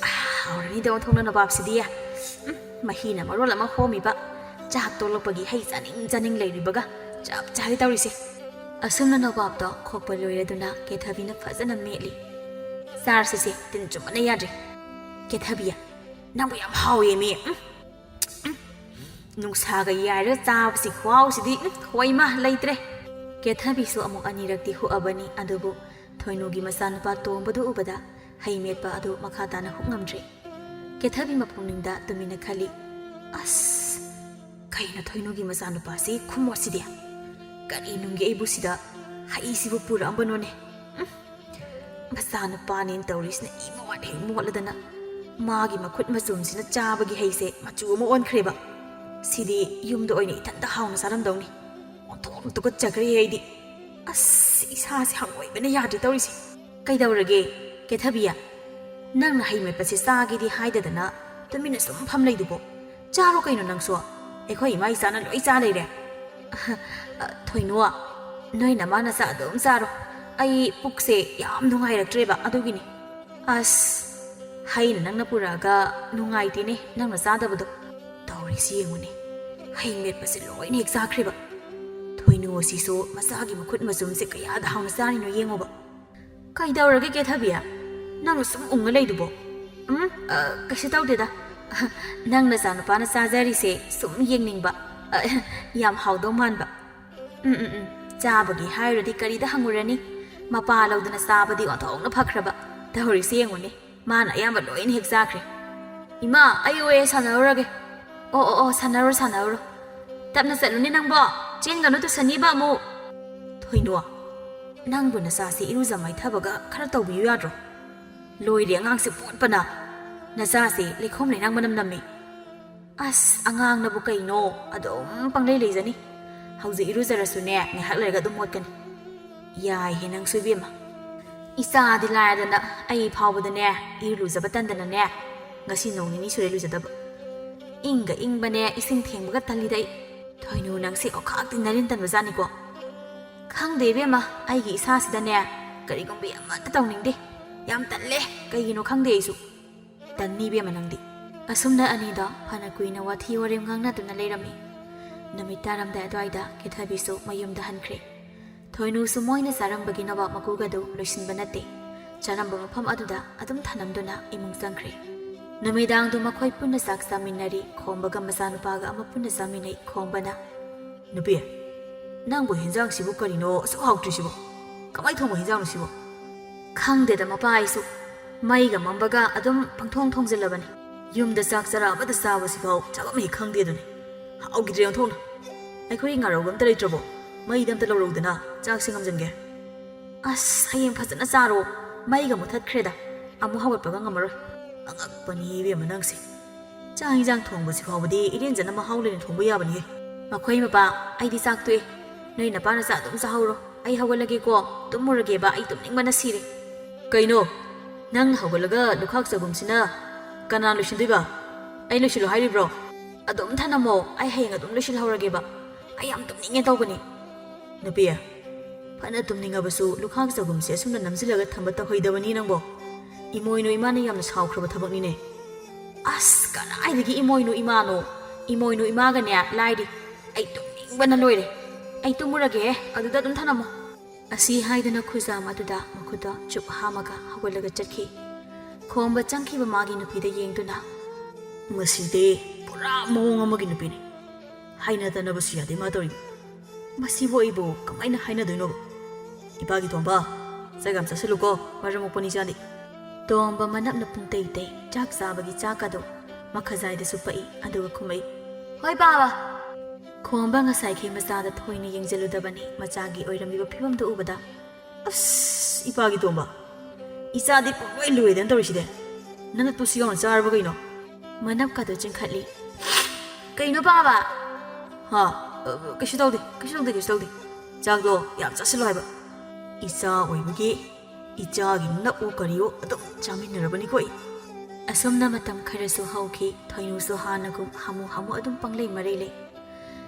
ꯍꯥꯎꯔꯅꯤꯗ ꯑꯣꯟꯊꯣꯛꯅ ꯅꯣꯕꯥꯞꯁꯤꯗꯤ꯫ ꯎꯝ, ꯃꯍꯤꯅ ꯃꯔꯣꯜ ꯑꯃ ꯍꯣꯝꯃꯤꯕ꯫ ꯆꯥꯛ ꯇꯣꯛꯂꯛꯄꯒꯤ ꯍꯩ ꯆꯥꯅꯤꯡ ꯆꯥꯅꯤꯡ ꯂꯩꯔꯤꯕꯒ ꯆꯞ ꯆꯥꯔꯦ ꯇꯧꯔꯤꯁꯦ꯫" ꯑꯁꯨꯝꯅ ꯅꯣꯕꯥꯞꯇꯣ ꯈꯣꯛꯄ ꯂꯣꯏꯔꯗꯨꯅ ꯀꯦꯊꯕꯤꯅ ꯐꯖꯅ ꯃꯦꯠꯂꯤ꯫ "ꯆꯥꯔꯁꯤꯁꯦ, ꯇꯤꯟ ꯆꯨꯝꯕꯅ ꯌꯥꯗ꯭ꯔꯦ꯫" "ꯀꯦꯊꯕꯤ, ꯅꯪꯕꯨ ꯌꯥꯝ ꯍꯥꯎꯋꯦꯃꯤ꯫ ꯎꯝ, ꯎꯝ, ꯅꯨꯡꯁꯥꯒ ꯌꯥꯏꯔꯒ ꯆꯥꯕꯁꯤ ꯈꯨꯍꯥꯎꯁꯤꯗꯤ, ꯎꯝ, ꯍꯣꯏꯃ, ꯂꯩꯇ꯭ꯔꯦ꯫" ꯀꯦꯊꯕꯤꯁꯨ ꯑꯃꯨꯛ ꯑꯅꯤꯔꯛꯇꯤ ꯍꯨꯛꯑꯕꯅꯤ, ꯑꯗꯨꯕꯨ ꯊꯣꯏꯅꯨꯒꯤ ꯃꯆꯥꯅꯨꯄꯥ ꯇꯣꯝꯕꯗꯨ ꯎꯕꯗ ꯍꯩ ꯃꯦꯠꯄ ꯑꯗꯨ ꯃꯈꯥ ꯇꯥꯅ ꯍꯨꯛ ꯉꯝꯗ꯭ꯔꯦ꯫ ꯀꯦꯊꯕꯤ ꯃꯄꯨꯛꯅꯤꯡꯗ ꯇꯨꯃꯤꯟꯅ ꯈꯜꯂꯤ, "ꯑꯁ, ꯀꯩꯅꯣ ꯊꯣꯏꯅꯨꯒꯤ ꯃꯆꯥꯅꯨꯄꯥꯁꯤ ꯈꯨꯃꯣꯠꯁꯤꯗꯤ? ꯀꯔꯤ ꯅꯨꯡꯒꯤ ꯑꯩꯕꯨ ꯁꯤꯗ ꯍꯩꯁꯤꯕꯨ ꯄꯨꯔꯛꯑꯝꯕꯅꯣꯅꯦ? ꯎꯝ, ꯃꯆꯥꯅꯨꯄꯥꯅꯦꯅ ꯇꯧꯔꯤꯁꯤꯅ ꯏꯃꯣꯠ ꯍꯦꯛ ꯃꯣꯠꯂꯗꯅ ꯃꯥꯒꯤ ꯃꯈꯨꯠ ꯃꯆꯨꯝꯁꯤꯅ ꯆꯥꯕꯒꯤ ꯍꯩꯁꯦ ꯃꯆꯨ ꯑꯃ ꯑꯣꯟꯈ꯭ꯔꯦꯕ꯫ ꯁꯤꯗꯤ ꯌꯨꯝꯗ ꯑꯣꯏꯅ ꯏꯊꯟꯇ ꯍꯥꯎꯅ ꯆꯥꯔꯝꯗꯧꯅꯤ꯫ ꯑꯣꯟꯊꯣꯛꯅ ꯇꯨꯀꯠꯆꯈ꯭ꯔꯦ ꯑꯩꯗꯤ꯫ ꯑꯁ, ꯏꯁꯥꯁꯦ ꯍꯪꯒꯣꯏꯕꯅ ꯌꯥꯗ꯭ꯔꯦ ꯇꯧꯔꯤꯁꯦ꯫" "ꯀꯩꯗꯧꯔꯒꯦ, ꯀꯦꯊꯕꯤ? ꯅꯪꯅ ꯍꯩ ꯃꯦꯠꯄꯁꯦ ꯆꯥꯒꯦꯗꯤ ꯍꯥꯏꯗꯗꯅ ꯇꯨꯃꯤꯟꯅ ꯁꯨꯝ ꯐꯝ ꯂꯩꯗꯨꯕꯣ? ꯆꯥꯔꯣ ꯀꯩꯅꯣ ꯅꯪꯁꯨ꯫ ꯑꯩꯈꯣꯏ ꯏꯃꯥ ꯏꯆꯥꯅ ꯂꯣꯏ ꯆꯥ ꯂꯩꯔꯦ꯫" "ꯑ, ꯊꯣꯏꯅꯨ, ꯅꯣꯏ ꯅꯃꯥ ꯅꯆꯥ ꯑꯗꯨꯝ ꯆꯥꯔꯣ꯫ ꯑꯩ ꯄꯨꯛꯁꯦ ꯌꯥꯝ ꯅꯨꯡꯉꯥꯏꯔꯛꯇ꯭ꯔꯦꯕ, ꯑꯗꯨꯒꯤꯅꯤ꯫" "ꯑꯁ, ꯍꯩꯅ ꯅꯪꯅ ꯄꯨꯔꯛꯑꯒ ꯅꯨꯡꯉꯥꯏꯇꯦꯅꯦ ꯅꯪꯅ ꯆꯥꯗꯕꯗꯣ꯫ ꯇꯧꯔꯤꯁꯤ ꯌꯦꯡꯉꯨꯅꯦ, ꯍꯩ ꯃꯦꯠꯄꯁꯦ ꯂꯣꯏꯅ ꯍꯦꯛ ꯆꯥꯈ꯭ꯔꯦꯕ꯫ ꯊꯣꯏꯅꯨ ꯑꯁꯤꯁꯨ ꯃꯆꯥꯒꯤ ꯃꯈꯨꯠ ꯃꯆꯨꯝꯁꯦ ꯀꯌꯥꯗ ꯍꯥꯎꯅ ꯆꯥꯔꯤꯅꯣ ꯌꯦꯡꯉꯣꯕ꯫" "ꯀꯩꯗꯧꯔꯒꯦ ꯀꯦꯊꯕꯤ? ꯅꯪꯅ ꯁꯨꯝ ꯎꯪꯉ ꯂꯩꯗꯨꯕꯣ?" "ꯎꯝ, ꯑ, ꯀꯩꯁꯨ ꯇꯧꯗꯦꯗ꯫ ꯅꯪ ꯅꯆꯥꯅꯨꯄꯥꯅ ꯆꯥꯖꯔꯤꯁꯦ ꯁꯨꯝ ꯌꯦꯡꯅꯤꯡꯕ, ꯑ, ꯌꯥꯝ ꯍꯥꯎꯗꯧ ꯃꯥꯟꯕ꯫" "ꯎꯝ, ꯎꯝ, ꯎꯝ, ꯆꯥꯕꯒꯤ ꯍꯥꯏꯔꯨꯔꯗꯤ ꯀꯔꯤꯗ ꯍꯪꯉꯨꯔꯅꯤ? ꯃꯄꯥ ꯂꯧꯗꯅ ꯆꯥꯕꯗꯤ ꯑꯣꯟꯊꯣꯛꯅ ꯐꯈ꯭ꯔꯕ꯫ ꯇꯧꯔꯤꯁꯦ ꯌꯦꯡꯉꯨꯅꯦ, ꯃꯥꯅ ꯑꯌꯥꯝꯕ ꯂꯣꯏꯅ ꯍꯦꯛ ꯆꯥꯈ꯭ꯔꯦ꯫ "ꯏꯃꯥ, ꯑꯩ ꯑꯣꯛꯑꯦ, ꯁꯥꯟꯅꯔꯨꯔꯒꯦ"꯫ "ꯑꯣ, ꯑꯣ, ꯑꯣ, ꯁꯥꯟꯅꯔꯣ, ꯁꯥꯟꯅꯔꯣ꯫ ꯇꯞꯅ ꯆꯠꯂꯨꯅꯦ ꯅꯪꯕꯣ, ꯆꯦꯟꯒꯅꯨ, ꯇꯨꯁꯟꯅꯤꯕ ꯑꯃꯨꯛ"꯫ "ꯊꯣꯏꯅꯨ, ꯅꯪꯕꯨ ꯅꯆꯥꯁꯤ ꯏꯔꯨꯖ ꯃꯥꯏꯊꯕꯒ ꯈꯔ ꯇꯧꯕꯤꯌꯨ ꯌꯥꯗ꯭ꯔꯣ? ꯂꯣꯏꯔꯦ ꯑꯉꯥꯡꯁꯤ ꯄꯣꯠꯄꯅ꯫ ꯅꯆꯥꯁꯤ ꯂꯩꯈꯣꯝ ꯂꯩꯅꯥꯡ ꯃꯅꯝ ꯅꯝꯃꯤ"꯫ "ꯑꯁ, ꯑꯉꯥꯡꯅꯕꯨ ꯀꯩꯅꯣ, ꯑꯗꯨꯝ ꯄꯪꯂꯩ ꯂꯩꯖꯅꯤ꯫ ꯍꯧꯖꯤꯛ ꯏꯔꯨꯖꯔꯁꯨꯅꯦ, ꯉꯥꯏꯍꯥꯛ ꯂꯩꯔꯒ ꯑꯗꯨꯝ ꯃꯣꯠꯀꯅꯤ"꯫ "ꯌꯥꯏꯍꯦ ꯅꯪꯁꯨ ꯏꯕꯦꯝꯃ꯫ ꯏꯆꯥꯗꯤ ꯂꯥꯏꯔꯗꯅ ꯑꯩ ꯐꯥꯎꯕꯗꯅꯦ, ꯏꯔꯨ ꯂꯨꯖꯕ ꯇꯟꯗꯅꯅꯦ, ꯉꯁꯤ ꯅꯣꯡ ꯅꯤꯅꯤ ꯁꯨꯔꯦ ꯂꯨꯖꯗꯕ꯫ ꯏꯪꯒ ꯏꯪꯕꯅꯦ, ꯏꯁꯤꯡ ꯊꯦꯡꯕꯒ ꯇꯜꯂꯤꯗ ꯑꯩ"꯫ "ꯊꯣꯏꯅꯨ, ꯅꯪꯁꯦ ꯑꯣꯈꯥꯛꯇꯤ ꯅꯔꯤꯟ ꯇꯟꯕꯖꯥꯠꯅꯤꯀꯣ"꯫ "ꯈꯪꯗꯦ ꯏꯕꯦꯝꯃ, ꯑꯩꯒꯤ ꯏꯁꯥꯁꯤꯗꯅꯦ ꯀꯔꯤꯒꯨꯝꯕꯤ ꯑꯃꯠꯇ ꯇꯧꯅꯤꯡꯗꯦ꯫ ꯌꯥꯝ ꯇꯜꯂꯦ, ꯀꯩꯒꯤꯅꯣ ꯈꯪꯗꯦ ꯑꯩꯁꯨ"꯫ "ꯇꯟꯅꯤ ꯏꯕꯦꯝꯃ ꯅꯪꯗꯤ"꯫ ꯑꯁꯨꯝꯅ ꯑꯅꯤꯗꯣ ꯐꯅ ꯀꯨꯏꯅ ꯋꯥꯊꯤ ꯋꯥꯔꯦꯝ ꯉꯥꯡꯅꯗꯨꯅ ꯂꯩꯔꯝꯃꯤ꯫ ꯅꯨꯃꯤꯠ ꯇꯥꯔꯝꯗꯥꯏ ꯑꯗꯨꯋꯥꯏꯗ ꯀꯦꯊꯕꯤꯁꯨ ꯃꯌꯨꯝꯗ ꯍꯟꯈ꯭ꯔꯦ꯫ ꯊꯣꯏꯅꯨꯁꯨ ꯃꯣꯏꯅ ꯆꯥꯔꯝꯕꯒꯤ ꯅꯣꯕꯥꯞ ꯃꯀꯨꯒꯗꯨ ꯂꯣꯏꯁꯤꯟꯕ ꯅꯠꯇꯦ, ꯆꯥꯔꯝꯕ ꯃꯐꯝ ꯑꯗꯨꯗ ꯑꯗꯨꯝ ꯊꯅꯝꯗꯨꯅ ꯏꯃꯨꯡ ꯆꯪꯈ꯭ꯔꯦ꯫ ꯅꯨꯃꯤꯗꯥꯡꯗꯨ ꯃꯈꯣꯏ ꯄꯨꯟꯅ ꯆꯥꯛ ꯆꯥꯃꯤꯟꯅꯔꯤ꯫ ꯈꯣꯝꯕꯒ ꯃꯆꯥꯅꯨꯄꯥꯒ ꯑꯃ ꯄꯨꯟꯅ ꯆꯥꯃꯤꯟꯅꯩ꯫ ꯈꯣꯝꯕꯅ, "ꯅꯨꯄꯤ, ꯅꯪꯕꯨ ꯍꯤꯟꯖꯥꯡꯁꯤꯕꯨ ꯀꯔꯤꯅꯣ ꯑꯁꯨꯛ ꯍꯥꯎꯇ꯭ꯔꯤꯁꯤꯕꯣ? ꯀꯃꯥꯏ ꯊꯣꯡꯕ ꯍꯤꯟꯖꯥꯡꯅꯣ ꯁꯤꯕꯣ?" "ꯈꯪꯗꯦꯗ ꯃꯄꯥ, ꯑꯩꯁꯨ ꯃꯩꯒ ꯃꯝꯕꯒ ꯑꯗꯨꯝ ꯄꯪꯊꯣꯡ ꯊꯣꯡꯖꯤꯜꯂꯕꯅꯤ꯫ ꯌꯨꯝꯗ ꯆꯥꯛ ꯆꯔꯥ ꯑꯃꯗ ꯆꯥꯕꯁꯤꯐꯥꯎ ꯆꯥꯐꯝ ꯍꯦꯛ ꯈꯪꯗꯦ ꯑꯗꯨꯅꯤ꯫ ꯍꯥꯎꯈꯤꯗ꯭ꯔꯦ ꯑꯣꯟꯊꯣꯛꯅ꯫ ꯑꯩꯈꯣꯏꯒꯤ ꯉꯥꯔꯧꯒ ꯑꯝꯇ ꯂꯩꯇ꯭ꯔꯕꯣ? ꯃꯩꯗ ꯑꯝꯇ ꯂꯧꯔꯧꯗꯅ ꯆꯥꯛꯁꯦ ꯉꯝꯖꯟꯒꯦ"꯫ "ꯑꯁ, ꯍꯌꯦꯡ ꯐꯖꯅ ꯆꯥꯔꯣ꯫ ꯃꯩꯒ ꯃꯨꯊꯠꯈ꯭ꯔꯦꯗ꯫ ꯑꯃꯨꯛ ꯍꯧꯒꯠꯄꯒ ꯉꯝꯃꯔꯣꯏ"꯫ ꯑꯉꯛꯄꯅꯤ ꯏꯕꯦꯝꯃ ꯅꯪꯁꯦ꯫ ꯆꯥꯛ ꯏꯟꯖꯥꯡ ꯊꯣꯡꯕꯁꯤ ꯐꯥꯎꯕꯗꯤ ꯏꯔꯦꯟꯖꯅ ꯃꯍꯥꯎ ꯂꯩꯅ ꯊꯣꯡꯕ ꯌꯥꯕꯅꯤꯍꯦ꯫ "ꯃꯈꯣꯏ ꯃꯄꯥ, ꯑꯩꯗꯤ ꯆꯥꯛ ꯇꯣꯛꯑꯦ꯫ ꯅꯣꯏ ꯅꯄꯥ ꯅꯆꯥ ꯑꯗꯨꯝ ꯆꯥꯍꯧꯔꯣ꯫ ꯑꯩ ꯍꯧꯒꯠꯂꯒꯦꯀꯣ꯫ ꯇꯨꯝꯃꯨꯔꯒꯦꯕ, ꯑꯩ ꯇꯨꯝꯅꯤꯡꯕꯅ ꯁꯤꯔꯦ"꯫ "ꯀꯩꯅꯣ? ꯅꯪꯅ ꯍꯧꯒꯠꯂꯒ ꯂꯨꯈꯥꯛ ꯆꯒꯨꯝꯁꯤꯅ ꯀꯅꯥ ꯂꯣꯏꯁꯤꯟꯗꯣꯏꯕ? ꯑꯩ ꯂꯣꯏꯁꯤꯜꯂꯣ ꯍꯥꯏꯔꯤꯕ꯭ꯔꯣ? ꯑꯗꯨꯝ ꯊꯅꯝꯃꯣ, ꯑꯩ ꯍꯌꯦꯡ ꯑꯗꯨꯝ ꯂꯣꯏꯁꯤꯜꯍꯧꯔꯒꯦꯕ꯫ ꯑꯩ ꯌꯥꯝ ꯇꯨꯝꯅꯤꯡꯉꯦ ꯇꯧꯕꯅꯤ"꯫ "ꯅꯨꯄꯤ, ꯐꯅ ꯇꯨꯝꯅꯤꯡꯉꯕꯁꯨ ꯂꯨꯈꯥꯛ ꯆꯒꯨꯝꯁꯦ ꯑꯁꯨꯝꯅ ꯅꯝꯁꯤꯜꯂꯒ ꯊꯝꯕ ꯇꯧꯍꯩꯗꯕꯅꯤ ꯅꯪꯕꯣ꯫ ꯏꯃꯣꯏꯅꯨ ꯏꯃꯥꯅ ꯌꯥꯝꯅ ꯁꯥꯎꯈ꯭ꯔꯕ ꯊꯕꯛꯅꯤꯅꯦ"꯫ "ꯑꯁ, ꯀꯗꯥꯏꯗꯒꯤ ꯏꯃꯣꯏꯅꯨ ꯏꯃꯥꯅꯣ? ꯏꯃꯣꯏꯅꯨ ꯏꯃꯥꯒꯅꯦ ꯂꯥꯏꯔꯤ꯫ ꯑꯩ ꯇꯨꯝꯅꯤꯡꯕꯅ ꯂꯣꯏꯔꯦ꯫ ꯑꯩ ꯇꯨꯝꯃꯨꯔꯒꯦꯍꯦ, ꯑꯗꯨꯗ ꯑꯗꯨꯝ ꯊꯅꯝꯃꯣ"꯫ ꯑꯁꯤ ꯍꯥꯏꯗꯨꯅ ꯈꯨꯖꯥꯝ ꯑꯗꯨꯗ ꯃꯈꯨꯠꯇꯣ ꯆꯨꯞ ꯍꯥꯝꯃꯒ ꯍꯧꯒꯠꯂꯒ ꯆꯠꯈꯤ꯫ ꯈꯣꯝꯕ ꯆꯪꯈꯤꯕ ꯃꯥꯒꯤ ꯅꯨꯄꯤꯗ ꯌꯦꯡꯗꯨꯅ, "ꯃꯁꯤꯗꯤ ꯄꯨꯔꯥ ꯃꯑꯣꯡ ꯑꯃꯒꯤ ꯅꯨꯄꯤꯅꯤ꯫ ꯍꯥꯏꯅꯗꯅꯕꯁꯨ ꯌꯥꯗꯦ ꯃꯥ ꯇꯧꯔꯤ꯫ ꯃꯁꯤꯕꯨ ꯑꯩꯕꯨ ꯀꯃꯥꯏꯅ ꯍꯥꯏꯅꯗꯣꯏꯅꯣ? ꯏꯄꯥꯒꯤ ꯊꯣꯝꯕ, ꯆꯥꯛ ꯌꯥꯝ ꯆꯥꯁꯤꯜꯂꯨꯀꯣ, ꯃꯔꯝ ꯃꯣꯛꯄ ꯅꯤꯖꯥꯗꯤ꯫ ꯇꯣꯝꯕ ꯃꯅꯞꯅ ꯄꯨꯡꯇꯩ ꯇꯩ ꯆꯥꯛ ꯆꯥꯕꯒꯤ ꯆꯥꯛ ꯑꯗꯨ ꯃꯈꯖꯥꯏꯗꯁꯨ ꯄꯛꯏ, ꯑꯗꯨꯒ ꯈꯨꯝꯃꯛꯏ, "ꯍꯣꯏ, ꯕꯥꯕꯥ"꯫ ꯈꯣꯝꯕ ꯉꯁꯥꯏꯈꯩ ꯃꯆꯥꯗ ꯊꯣꯏꯅ ꯌꯦꯡꯖꯜꯂꯨꯗꯕꯅꯤ, ꯃꯆꯥꯒꯤ ꯑꯣꯏꯔꯝꯂꯤꯕ ꯐꯤꯕꯝꯗꯨ ꯎꯕꯗ꯫ "ꯑꯁ, ꯏꯄꯥꯒꯤ ꯇꯣꯝꯕ, ꯏꯆꯥꯗꯤ ꯄꯨꯡꯂꯣꯏ ꯂꯣꯏꯗꯅ ꯇꯧꯔꯤꯁꯤꯗꯤ꯫ ꯅꯅꯠꯇꯨ ꯁꯤ ꯌꯥꯝꯅ ꯆꯥꯔꯕ ꯀꯩꯅꯣ?" ꯃꯅꯞꯀꯗꯣ ꯆꯤꯡꯈꯠꯂꯤ꯫ "ꯀꯩꯅꯣ, ꯕꯥꯕꯥ?" "ꯍꯥ? ꯑ, ꯀꯩꯁꯨ ꯇꯧꯗꯦ, ꯀꯩꯁꯨ ꯇꯧꯗꯦ, ꯀꯩꯁꯨ ꯇꯧꯗꯦ꯫ ꯆꯥꯛꯇꯣ ꯌꯥꯝ ꯆꯥꯁꯤꯜꯂꯨ ꯍꯥꯏꯕ꯫ ꯏꯆꯥ ꯑꯣꯏꯕꯒꯤ ꯏꯆꯥꯒꯤ ꯅꯞꯎ ꯀꯔꯤꯑꯣ ꯑꯗꯨꯝ ꯆꯥꯃꯤꯟꯅꯔꯕꯅꯤꯀꯣ ꯑꯩ꯫" ꯑꯁꯨꯝꯅ ꯃꯇꯝ ꯈꯔꯁꯨ ꯍꯧꯈꯤ꯫ ꯊꯣꯏꯅꯨꯁꯨ ꯍꯥꯟꯅꯒꯨꯝ ꯍꯥꯃꯨ ꯍꯥꯃꯨ ꯑꯗꯨꯝ ꯄꯪꯂꯩ ꯃꯔꯩ ꯂꯩ꯫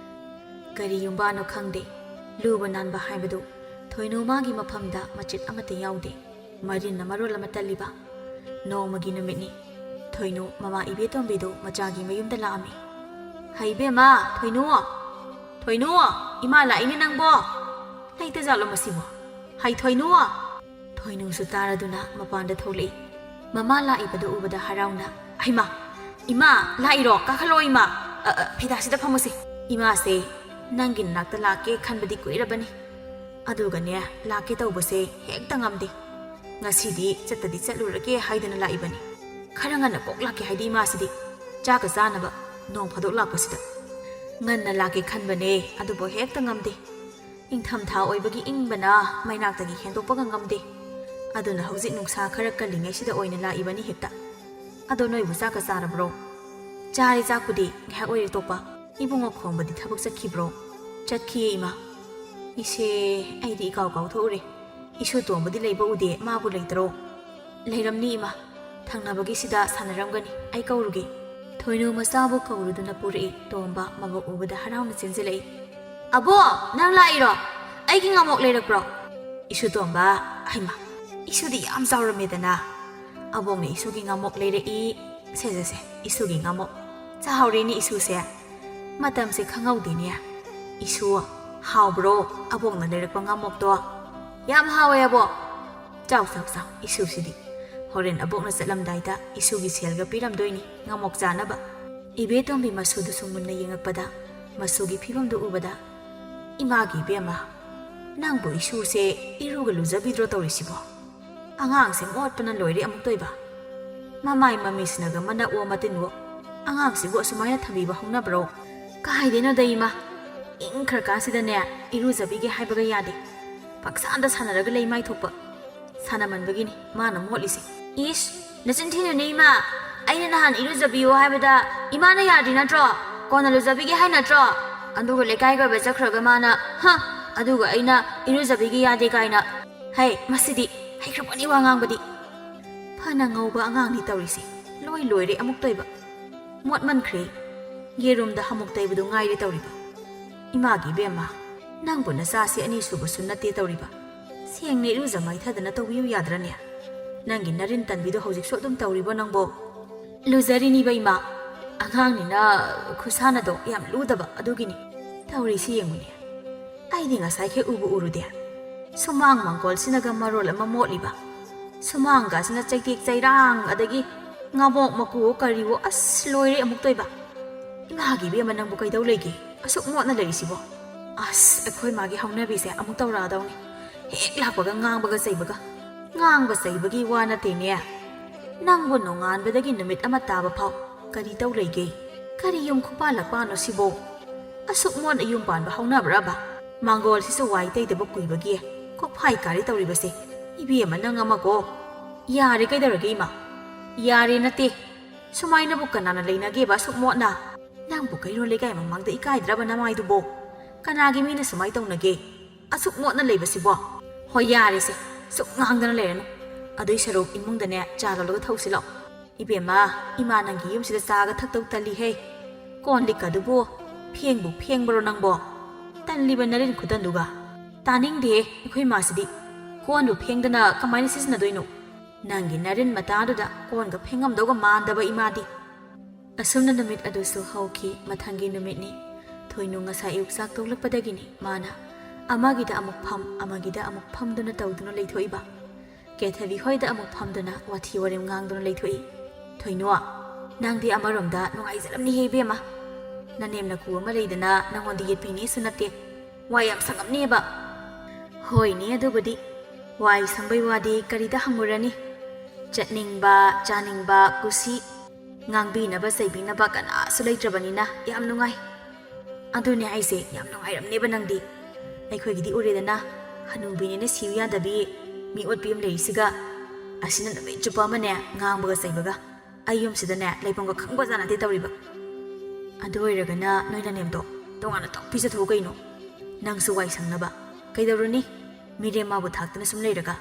ꯀꯔꯤ ꯌꯨꯝꯕꯥꯅꯣ ꯈꯪꯗꯦ, ꯂꯨꯕ ꯅꯥꯟꯕ ꯍꯥꯏꯕꯗꯨ ꯊꯣꯏꯅꯨ ꯃꯥꯒꯤ ꯃꯐꯝꯗ ꯃꯆꯦꯠ ꯑꯃꯠꯇ ꯌꯥꯎꯗꯦ꯫ ꯃꯔꯤꯟꯅ ꯃꯔꯣꯜ ꯑꯃ ꯇꯜꯂꯤꯕ꯫ ꯅꯣꯡꯃꯒꯤ ꯅꯨꯃꯤꯠꯅꯤ꯫ ꯊꯣꯏꯅꯨ ꯃꯃꯥ ꯏꯕꯦꯇꯣꯝꯕꯤꯗꯨ ꯃꯆꯥꯒꯤ ꯃꯌꯨꯝꯗ ꯂꯥꯛꯑꯝꯃꯤ꯫ "ꯍꯩ ꯕꯦꯝꯃ, ꯊꯣꯏꯅꯨ! ꯊꯣꯏꯅꯨ! ꯏꯃꯥ ꯂꯥꯛꯏꯅꯦ ꯅꯪꯕꯣ! ꯂꯩꯇꯖꯥꯠꯂꯣ ꯃꯁꯤꯕꯣ? ꯍꯩ ꯊꯣꯏꯅꯨ!" ꯊꯣꯏꯅꯨꯁꯨ ꯇꯥꯔꯗꯨꯅ ꯃꯄꯥꯟꯗ ꯊꯣꯛꯂꯛꯏ꯫ ꯃꯃꯥ ꯂꯥꯛꯏꯕꯗꯨ ꯎꯕꯗ ꯍꯔꯥꯎꯅ, "ꯍꯩꯃꯥ! ꯏꯃꯥ ꯂꯥꯛꯏꯔꯣ? ꯀꯥꯈꯠꯂꯛꯑꯣ ꯏꯃꯥ꯫ ꯑ, ꯑ, ꯐꯤꯗꯥꯁꯤꯗ ꯐꯝꯃꯨꯁꯦ꯫ ꯏꯃꯥꯁꯦ ꯅꯪꯒꯤ ꯅꯅꯥꯛꯇ ꯂꯥꯛꯀꯦ ꯈꯟꯕꯗꯤ ꯀꯨꯏꯔꯕꯅꯤ꯫ ꯑꯗꯨꯒꯅꯦ, ꯂꯥꯛꯀꯦ ꯇꯧꯕꯁꯦ ꯍꯦꯛꯇ ꯉꯝꯗꯦ꯫ ꯉꯁꯤꯗꯤ ꯆꯠꯇꯗꯤ ꯆꯠꯂꯨꯔꯒꯦ ꯍꯥꯏꯗꯅ ꯂꯥꯛꯏꯕꯅꯤ꯫ ꯈꯔ ꯉꯟꯅ ꯀꯣꯛ ꯂꯥꯛꯀꯦ ꯍꯥꯏꯗꯤ ꯏꯃꯥꯁꯤꯗꯤ ꯆꯥꯛꯀ ꯆꯥꯅꯕ ꯅꯣꯡ ꯐꯥꯗꯣꯛ ꯂꯥꯛꯄꯁꯤꯗ꯫ ꯉꯟꯅ ꯂꯥꯛꯀꯦ ꯈꯟꯕꯅꯦ, ꯑꯗꯨꯕꯨ ꯍꯦꯛꯇ ꯉꯝꯗꯦ꯫ ꯏꯪꯊꯝꯊꯥ ꯑꯣꯏꯕꯒꯤ ꯏꯪꯕꯅ ꯃꯩꯅꯥꯛꯇꯒꯤ ꯍꯦꯟꯗꯣꯛꯄꯒ ꯉꯝꯗꯦ꯫ ꯑꯗꯨꯅ ꯍꯧꯖꯤꯛ ꯅꯨꯡꯁꯥ ꯈꯔ ꯀꯜꯂꯤꯉꯩꯁꯤꯗ ꯑꯣꯏꯅ ꯂꯥꯛꯏꯕꯅꯤ ꯍꯦꯛꯇ꯫ ꯑꯗꯣ ꯅꯣꯏꯕꯨ ꯆꯥꯛꯀ ꯆꯥꯔꯕ꯭ꯔꯣ?" "ꯆꯥꯔꯦ ꯆꯥꯛꯄꯨꯗꯤ, ꯉꯥꯏꯍꯥꯛ ꯑꯣꯏꯔꯦ ꯇꯣꯛꯄ꯫ ꯏꯕꯨꯡꯉꯣ ꯈꯣꯝꯕꯗꯤ ꯊꯕꯛ ꯆꯠꯈꯤꯕ꯭ꯔꯣ?" "ꯆꯠꯈꯤꯌꯦ ꯏꯃꯥ꯫ ꯏꯁꯦ, ꯑꯩꯗꯤ ꯏꯀꯥꯎ ꯀꯥꯎꯊꯣꯛꯎꯔꯦ꯫ ꯏꯁꯨ ꯇꯣꯝꯕꯗꯤ ꯂꯩꯕ ꯎꯗꯦ, ꯃꯥꯕꯨ ꯂꯩꯇ꯭ꯔꯣ?" "ꯂꯩꯔꯝꯅꯤ ꯏꯃꯥ, ꯊꯪꯅꯕꯒꯤꯁꯤꯗ ꯁꯥꯟꯅꯔꯝꯒꯅꯤ, ꯑꯩ ꯀꯧꯔꯨꯒꯦ꯫" ꯊꯣꯏꯅꯨ ꯃꯆꯥꯕꯨ ꯀꯧꯔꯨꯗꯨꯅ ꯄꯨꯔꯛꯏ꯫ ꯇꯣꯝꯕ ꯃꯕꯣꯛ ꯎꯕꯗ ꯍꯔꯥꯎꯅ ꯆꯦꯟꯖꯤꯜꯂꯛꯏ꯫ "ꯑꯕꯣꯛ, ꯅꯪ ꯂꯥꯛꯏꯔꯣ? ꯑꯩꯒꯤ ꯉꯥꯃꯣꯛ ꯂꯩꯔꯛꯄ꯭ꯔꯣ?" "ꯏꯁꯨ ꯇꯣꯝꯕ, ꯍꯩꯃꯥ, ꯏꯁꯨꯗꯤ ꯌꯥꯝ ꯆꯥꯎꯔꯝꯃꯦꯗꯅ꯫ ꯑꯕꯣꯛꯅ ꯏꯁꯨꯒꯤ ꯉꯥꯃꯣꯛ ꯂꯩꯔꯛꯏ꯫ ꯁꯦ, ꯁꯦ, ꯁꯦ, ꯏꯁꯨꯒꯤ ꯉꯥꯃꯣꯛ꯫ ꯆꯥꯍꯧꯔꯦꯅꯦ ꯏꯁꯨꯁꯦ꯫ ꯃꯇꯝꯁꯦ ꯈꯪꯍꯧꯗꯦꯅꯦ꯫ ꯏꯁꯨ, ꯍꯥꯎꯕ꯭ꯔꯣ ꯑꯕꯣꯛꯅ ꯂꯩꯔꯛꯄ ꯉꯥꯃꯣꯛꯇꯣ?" "ꯌꯥꯝ ꯍꯥꯎꯋꯦ ꯑꯕꯣꯛ꯫" "ꯆꯥꯎ, ꯆꯥꯎ, ꯆꯥꯎ, ꯏꯁꯨꯁꯤꯗꯤ꯫ ꯍꯣꯔꯦꯟ ꯑꯕꯣꯛꯅ ꯆꯠꯂꯝꯗꯥꯏꯗ ꯏꯁꯨꯒꯤ ꯁꯦꯜꯒ ꯄꯤꯔꯝꯗꯣꯏꯅꯤ ꯉꯥꯃꯣꯛ ꯆꯥꯅꯕ꯫" ꯏꯕꯦꯇꯣꯝꯕꯤ ꯃꯁꯨꯗꯨꯁꯨ ꯃꯨꯟꯅ ꯌꯦꯡꯉꯛꯄꯗ, ꯃꯁꯨꯒꯤ ꯐꯤꯕꯝꯗꯨ ꯎꯕꯗ, "ꯏꯃꯥꯒꯤ ꯏꯕꯦꯝꯃ, ꯅꯪꯕꯨ ꯏꯁꯨꯁꯦ ꯏꯔꯨꯒ ꯂꯨꯖꯕꯤꯗ꯭ꯔꯣ ꯇꯧꯔꯤꯁꯤꯕꯣ? ꯑꯉꯥꯡꯁꯦ ꯃꯣꯠꯄꯅ ꯂꯣꯏꯔꯦ ꯑꯃꯨꯛꯇꯣꯏꯕ꯫ ꯃꯃꯥꯏ ꯃꯃꯤꯁꯤꯅꯒ ꯃꯅꯞꯋꯣ ꯃꯇꯤꯟꯋꯣ꯫ ꯑꯉꯥꯡꯁꯤꯕꯨ ꯑꯁꯨꯃꯥꯏꯅ ꯊꯝꯕꯤꯕ ꯍꯧꯅꯕ꯭ꯔꯣ? ꯀꯥꯏꯗꯩꯅꯣꯗ ꯏꯃꯥ꯫ ꯏꯪꯈ꯭ꯔꯀꯥꯟꯁꯤꯗꯅꯦ ꯏꯔꯨꯖꯕꯤꯒꯦ ꯍꯥꯏꯕꯒ ꯌꯥꯗꯦ꯫ ꯄꯪꯁꯥꯟꯗ ꯁꯥꯟꯅꯔꯒ ꯂꯩ ꯃꯥꯏ ꯊꯣꯛꯄ꯫ ꯁꯥꯟꯅꯃꯟꯕꯒꯤꯅꯤ ꯃꯥꯅ ꯃꯣꯠꯂꯤꯁꯦ꯫ ꯏꯁ, ꯅꯆꯤꯟ ꯊꯤꯅꯨꯅꯦ ꯏꯃꯥ꯫ ꯑꯩꯅ ꯅꯍꯥꯟ ꯏꯔꯨꯖꯕꯤꯌꯣ ꯍꯥꯏꯕꯗ ꯏꯃꯥꯅ ꯌꯥꯗ꯭ꯔꯤ ꯅꯠꯇ꯭ꯔꯣ? ꯀꯣꯟꯅ ꯂꯨꯖꯕꯤꯒꯦ ꯍꯥꯏ ꯅꯠꯇ꯭ꯔꯣ? ꯑꯗꯨꯒ ꯂꯩꯀꯥꯏ ꯀꯣꯏꯕ ꯆꯠꯈ꯭ꯔꯒ ꯃꯥꯅ, ꯍ, ꯑꯗꯨꯒ ꯑꯩꯅ ꯏꯔꯨꯖꯕꯤꯒꯦ ꯌꯥꯗꯦ ꯀꯥꯏꯅ꯫ ꯍꯩ, ꯃꯁꯤꯗꯤ ꯍꯩꯈ꯭ꯔꯄꯣꯠꯅꯤ ꯋꯥ ꯉꯥꯡꯕꯗꯤ꯫ ꯐꯅ ꯉꯧꯕ ꯑꯉꯥꯡꯅꯤ ꯇꯧꯔꯤꯁꯦ꯫ ꯂꯣꯏ ꯂꯣꯏꯔꯦ ꯑꯃꯨꯛꯇꯣꯏꯕ꯫ ꯃꯣꯠꯃꯟꯈ꯭ꯔꯦ꯫ ꯌꯦꯔꯨꯝꯗ ꯍꯃꯨꯛ ꯇꯩꯕꯗꯨ ꯉꯥꯏꯔꯦ ꯇꯧꯔꯤꯕ꯫ ꯏꯃꯥꯒꯤ ꯏꯕꯦꯝꯃ, ꯅꯪꯕꯨ ꯅꯆꯥꯁꯤ ꯑꯅꯤꯁꯨꯕꯁꯨ ꯅꯠꯇꯦ ꯇꯧꯔꯤꯕ꯫ ꯁꯦꯡꯅ ꯏꯔꯨꯖ ꯃꯥꯏꯊꯗꯅ ꯇꯧꯕꯤꯌꯨ ꯌꯥꯗ꯭ꯔꯅꯦ? ꯅꯪꯒꯤ ꯅꯔꯤꯟ ꯇꯟꯕꯤꯗꯣ ꯍꯧꯖꯤꯛꯁꯨ ꯑꯗꯨꯝ ꯇꯧꯔꯤꯕꯣ ꯅꯪꯕꯣ? ꯂꯨꯖꯔꯤꯅꯤꯕ ꯏꯃꯥ꯫ ꯑꯉꯥꯡꯅꯤꯅ ꯈꯨꯁꯥꯟꯅꯗꯣ ꯌꯥꯝ ꯂꯨꯗꯕ ꯑꯗꯨꯒꯤꯅꯤ꯫ ꯇꯧꯔꯤꯁꯤ ꯌꯦꯡꯉꯨꯅꯦ꯫ ꯑꯩꯗꯤ ꯉꯁꯥꯏ ꯍꯦꯛ ꯎꯕꯨ ꯎꯔꯨꯗꯦ꯫ ꯁꯨꯃꯥꯡ ꯃꯪꯒꯣꯜꯁꯤꯅꯒ ꯃꯔꯣꯜ ꯑꯃ ꯃꯣꯠꯂꯤꯕ꯫ ꯁꯨꯃꯥꯡꯒꯁꯤꯅ ꯆꯩꯇꯦꯛ ꯆꯩꯔꯥꯡ ꯑꯗꯒꯤ ꯉꯥꯕꯣꯛ ꯃꯀꯨꯋꯣ ꯀꯔꯤꯋꯣ ꯑꯁ ꯂꯣꯏꯔꯦ ꯑꯃꯨꯛꯇꯣꯏꯕ꯫ ꯏꯃꯥꯒꯤ ꯏꯕꯦꯝꯃ ꯅꯪꯕꯨ ꯀꯩꯗꯧ ꯂꯩꯒꯦ? ꯑꯁꯨꯛ ꯃꯣꯠꯅ ꯂꯩꯔꯤꯁꯤꯕꯣ? ꯑꯁ ꯑꯩꯈꯣꯏ ꯃꯥꯒꯤ ꯍꯧꯅꯕꯤꯁꯦ ꯑꯃꯨꯛ ꯇꯧꯔꯛꯑꯗꯧꯅꯤ꯫ ꯍꯦꯛ ꯂꯥꯛꯄꯒ ꯉꯥꯡꯕꯒ ꯆꯩꯕꯒ꯫ ꯉꯥꯡꯕ ꯆꯩꯕꯒꯤ ꯋꯥ ꯅꯠꯇꯦꯅꯦ꯫ ꯅꯪꯕꯨ ꯅꯣꯡꯉꯥꯟꯕꯗꯒꯤ ꯅꯨꯃꯤꯠ ꯑꯃ ꯇꯥꯕ ꯐꯥꯎ ꯀꯔꯤ ꯇꯧ ꯂꯩꯒꯦ? ꯀꯔꯤ ꯌꯨꯝ ꯈꯨꯄꯥꯜ ꯂꯛꯄꯥꯅꯣ ꯁꯤꯕꯣ? ꯑꯁꯨꯛ ꯃꯣꯠꯅ ꯌꯨꯝ ꯄꯥꯟꯕ ꯍꯧꯅꯕ꯭ꯔꯕ? ꯃꯥꯡꯒꯣꯜꯁꯤꯁꯨ ꯋꯥꯏ ꯇꯩꯗꯕ ꯀꯨꯏꯕꯒꯤ ꯀꯣꯛꯐꯥꯏ ꯀꯥꯔꯦ ꯇꯧꯔꯤꯕꯁꯦ꯫ ꯏꯕꯦꯝꯃ ꯅꯪ ꯑꯃꯀꯣ꯫ ꯌꯥꯔꯦ ꯀꯩꯗꯧꯔꯒꯦ ꯏꯃꯥ? ꯌꯥꯔꯦ ꯅꯠꯇꯦ꯫ ꯁꯨꯃꯥꯏꯅꯕꯨ ꯀꯅꯥꯅ ꯂꯩꯅꯒꯦꯕ ꯑꯁꯨꯛ ꯃꯣꯠꯅ? ꯅꯪꯕꯨ ꯀꯩꯔꯣꯜ ꯂꯩꯀꯥꯏ ꯃꯃꯥꯡꯗ ꯏꯀꯥꯏꯗ꯭ꯔꯕ ꯅꯃꯥꯏꯗꯨꯕꯣ? ꯀꯅꯥꯒꯤ ꯃꯤꯅ ꯁꯨꯃꯥꯏ ꯇꯧꯅꯒꯦ? ꯑꯁꯨꯛ ꯃꯣꯠꯅ ꯂꯩꯕꯁꯤꯕꯣ? ꯍꯣꯏ ꯌꯥꯔꯦꯁꯦ꯫ ꯁꯨꯛ ꯉꯥꯡꯗꯅ ꯂꯩꯔꯅꯨ꯫ ꯑꯗꯨꯏ ꯁꯔꯨꯛ ꯏꯃꯨꯡꯗꯅꯦ ꯆꯥ ꯂꯣꯜꯂꯒ ꯊꯛꯎꯁꯤ ꯂꯥꯛꯑꯣ꯫ ꯏꯕꯦꯝꯃ, ꯏꯃꯥ ꯅꯪꯒꯤ ꯌꯨꯝꯁꯤꯗ ꯆꯥꯒ ꯊꯛꯇꯧ ꯇꯜꯂꯤꯍꯦ꯫ ꯀꯣꯟ ꯂꯤꯛꯀꯗꯨꯕꯨ ꯐꯦꯡꯕꯨ ꯐꯦꯡꯕ꯭ꯔꯣ ꯅꯪꯕꯣ? ꯇꯜꯂꯤꯕ ꯅꯔꯤꯟ ꯈꯨꯇꯟꯗꯨꯒ꯫ ꯇꯥꯅꯤꯡꯗꯦꯍꯦ ꯑꯩꯈꯣꯏ ꯃꯥꯁꯤꯗꯤ꯫ ꯀꯣꯟꯕꯨ ꯐꯦꯡꯗꯅ ꯀꯃꯥꯏꯅ ꯁꯤꯖꯤꯟꯅꯗꯣꯏꯅꯣ? ꯅꯪꯒꯤ ꯅꯔꯤꯟ ꯃꯇꯥꯗꯨꯗ ꯀꯣꯟꯒ ꯐꯦꯡꯉꯝꯗꯧꯒ ꯃꯥꯟꯗꯕ ꯏꯃꯥꯗꯤ꯫ ꯑꯁꯨꯝꯅ ꯅꯨꯃꯤꯠ ꯑꯗꯨꯁꯨ ꯍꯧꯈꯤ꯫ ꯃꯊꯪꯒꯤ ꯅꯨꯃꯤꯠꯅꯤ꯫ ꯊꯣꯏꯅꯨ ꯉꯁꯥꯏ ꯑꯌꯨꯛ ꯆꯥꯛ ꯇꯣꯛꯂꯛꯄꯗꯒꯤꯅꯤ ꯃꯥꯅ ꯑꯃꯒꯤꯗ ꯑꯃꯨꯛ ꯐꯝ, ꯑꯃꯒꯤꯗ ꯑꯃꯨꯛ ꯐꯝꯗꯨꯅ ꯇꯧꯗꯨꯅ ꯂꯩꯊꯣꯛꯏꯕ꯫ ꯀꯦꯊꯕꯤ ꯍꯣꯏꯗ ꯑꯃꯨꯛ ꯐꯝꯗꯨꯅ ꯋꯥꯊꯤ ꯋꯥꯔꯦꯝ ꯉꯥꯡꯗꯨꯅ ꯂꯩꯊꯣꯛꯏ꯫ ꯊꯣꯏꯅꯨ, ꯅꯪꯗꯤ ꯑꯃꯔꯣꯝꯗ ꯅꯨꯡꯉꯥꯏꯖꯔꯝꯅꯤꯍꯦ ꯏꯕꯦꯝꯃ꯫ ꯅꯅꯦꯝ ꯅꯀꯨ ꯑꯃ ꯂꯩꯗꯅ ꯅꯪꯉꯣꯟꯗ ꯌꯦꯠꯄꯤꯅꯦꯁꯨ ꯅꯠꯇꯦ꯫ ꯋꯥ ꯌꯥꯝ ꯁꯪꯉꯝꯅꯦꯕ꯫ ꯍꯣꯏꯅꯦ, ꯑꯗꯨꯕꯨꯗꯤ꯫ ꯋꯥꯏ ꯁꯪꯕꯩ ꯋꯥꯗꯤ ꯀꯔꯤꯗ ꯍꯪꯉꯨꯔꯅꯤ? ꯆꯠꯅꯤꯡꯕ, ꯆꯥꯅꯤꯡꯕ, ꯀꯨꯁꯤ, ꯉꯥꯡꯕꯤꯅꯕ, ꯆꯩꯕꯤꯅꯕ ꯀꯅꯥꯁꯨ ꯂꯩꯇ꯭ꯔꯕꯅꯤꯅ ꯌꯥꯝ ꯅꯨꯡꯉꯥꯏ꯫ ꯑꯗꯨꯅꯦ ꯍꯥꯏꯁꯦ, ꯌꯥꯝ ꯅꯨꯡꯉꯥꯏꯔꯝꯅꯦꯕ ꯅꯪꯗꯤ꯫ ꯑꯩꯈꯣꯏꯒꯤꯗꯤ ꯎꯔꯦꯗꯅ, ꯍꯅꯨꯕꯤꯅꯦꯅ ꯁꯤꯌꯨ ꯌꯥꯗꯕꯤ, ꯃꯤ ꯑꯣꯠꯄꯤ ꯑꯃ ꯂꯩꯔꯤꯁꯤꯒ꯫ ꯑꯁꯤꯅ ꯅꯨꯃꯤꯠ ꯆꯨꯞꯄ ꯑꯃꯅꯦ ꯉꯥꯡꯕꯒ ꯆꯩꯕꯒ꯫ ꯑꯩ ꯌꯨꯝꯁꯤꯗꯅꯦ ꯂꯩꯐꯝꯒ ꯈꯪꯕ ꯖꯥꯠ ꯅꯠꯇꯦ ꯇꯧꯔꯤꯕ꯫ ꯑꯗꯨ ꯑꯣꯏꯔꯒꯅ ꯅꯣꯏ ꯅꯅꯦꯝꯗꯣ ꯇꯣꯉꯥꯟꯅ ꯇꯣꯛ ꯄꯤꯖꯊꯣꯛꯎ ꯀꯩꯅꯣ꯫ ꯅꯪꯁꯨ ꯋꯥꯏ ꯁꯪꯅꯕ꯫ ꯀꯩꯗꯧꯔꯨꯅꯤ? ꯃꯤꯔꯦꯝ ꯃꯥꯕꯨ ꯊꯥꯛꯇꯅ ꯁꯨꯝ ꯂꯩꯔꯒ꯫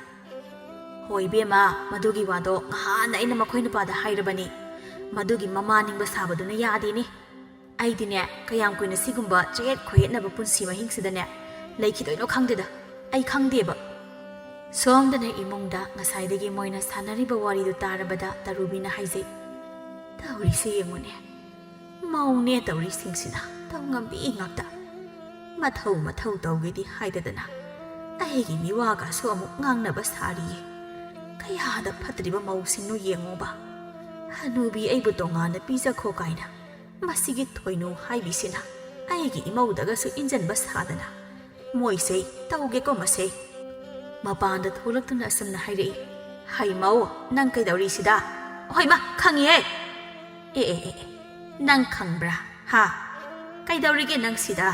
ꯍꯣꯏ ꯏꯕꯦꯝꯃ, ꯃꯗꯨꯒꯤ ꯋꯥꯗꯣ ꯉꯍꯥꯟꯅ ꯑꯩꯅ ꯃꯈꯣꯏ ꯅꯨꯄꯥꯗ ꯍꯥꯏꯔꯕꯅꯤ꯫ ꯃꯗꯨꯒꯤ ꯃꯃꯥ ꯅꯤꯡꯕ ꯁꯥꯕꯗꯨꯅ ꯌꯥꯗꯦꯅꯦ꯫ ꯑꯩꯗꯤꯅꯦ, ꯀꯌꯥꯝ ꯀꯨꯏꯅ ꯁꯤꯒꯨꯝꯕ ꯆꯌꯦꯠ ꯈꯣꯏꯌꯦꯠꯅꯕ ꯄꯨꯟꯁꯤ ꯃꯍꯤꯡꯁꯤꯗꯅꯦ ꯂꯩꯈꯤꯗꯣꯏꯅꯣ ꯈꯪꯗꯦꯗ꯫ ꯑꯩ ꯈꯪꯗꯦꯕ꯫ ꯁꯣꯝꯗꯅ ꯏꯃꯨꯡꯗ ꯉꯁꯥꯏꯗꯒꯤ ꯃꯣꯏꯅ ꯁꯥꯟꯅꯔꯤꯕ ꯋꯥꯔꯤꯗꯨ ꯇꯥꯔꯕꯗ ꯇꯔꯨꯕꯤꯅ ꯍꯥꯏꯖꯩ, "ꯇꯧꯔꯤꯁꯦ ꯌꯦꯡꯉꯨꯅꯦ, ꯃꯧꯅꯦ ꯇꯧꯔꯤꯁꯤꯡꯁꯤꯅ ꯇꯧ ꯉꯝꯕꯤ ꯉꯥꯛꯇ꯫ ꯃꯊꯧ ꯃꯊꯧ ꯇꯧꯒꯦꯗꯤ ꯍꯥꯏꯗꯗꯅ ꯑꯩꯒꯤ ꯃꯤꯋꯥꯒꯁꯨ ꯑꯃꯨꯛ ꯉꯥꯡꯅꯕ ꯁꯥꯔꯤꯌꯦ꯫ ꯀꯌꯥꯗ ꯐꯠꯇ꯭ꯔꯤꯕ ꯃꯧꯁꯤꯡꯅꯣ ꯌꯦꯡꯉꯣꯕ꯫ ꯍꯅꯨꯕꯤ ꯑꯩꯕꯨ ꯇꯣꯉꯥꯟꯅ ꯄꯤꯖꯈꯣ ꯀꯥꯏꯅ ꯃꯁꯤꯒꯤ ꯊꯣꯏꯅꯨ ꯍꯥꯏꯕꯤꯁꯤꯅ ꯑꯩꯒꯤ ꯏꯃꯧꯗꯒꯁꯨ ꯏꯟꯖꯟꯕ ꯁꯥꯗꯅ꯫ ꯃꯣꯏꯁꯦ ꯇꯧꯒꯦꯀꯣ ꯃꯁꯦ꯫" ꯃꯄꯥꯟꯗ ꯊꯣꯛꯂꯛꯇꯨꯅ ꯑꯁꯨꯝꯅ ꯍꯥꯏꯔꯛꯏ, "ꯍꯩ ꯃꯧ, ꯅꯪ ꯀꯩꯗꯧꯔꯤꯁꯤꯗ?" "ꯍꯣꯏ ꯃꯥ, ꯈꯪꯉꯤꯍꯦ꯫" "ꯑꯦ, ꯑꯦ, ꯑꯦ, ꯑꯦ, ꯅꯪ ꯈꯪꯕ꯭ꯔꯥ? ꯍꯥ? ꯀꯩꯗꯧꯔꯤꯒꯦ ꯅꯪ ꯁꯤꯗ?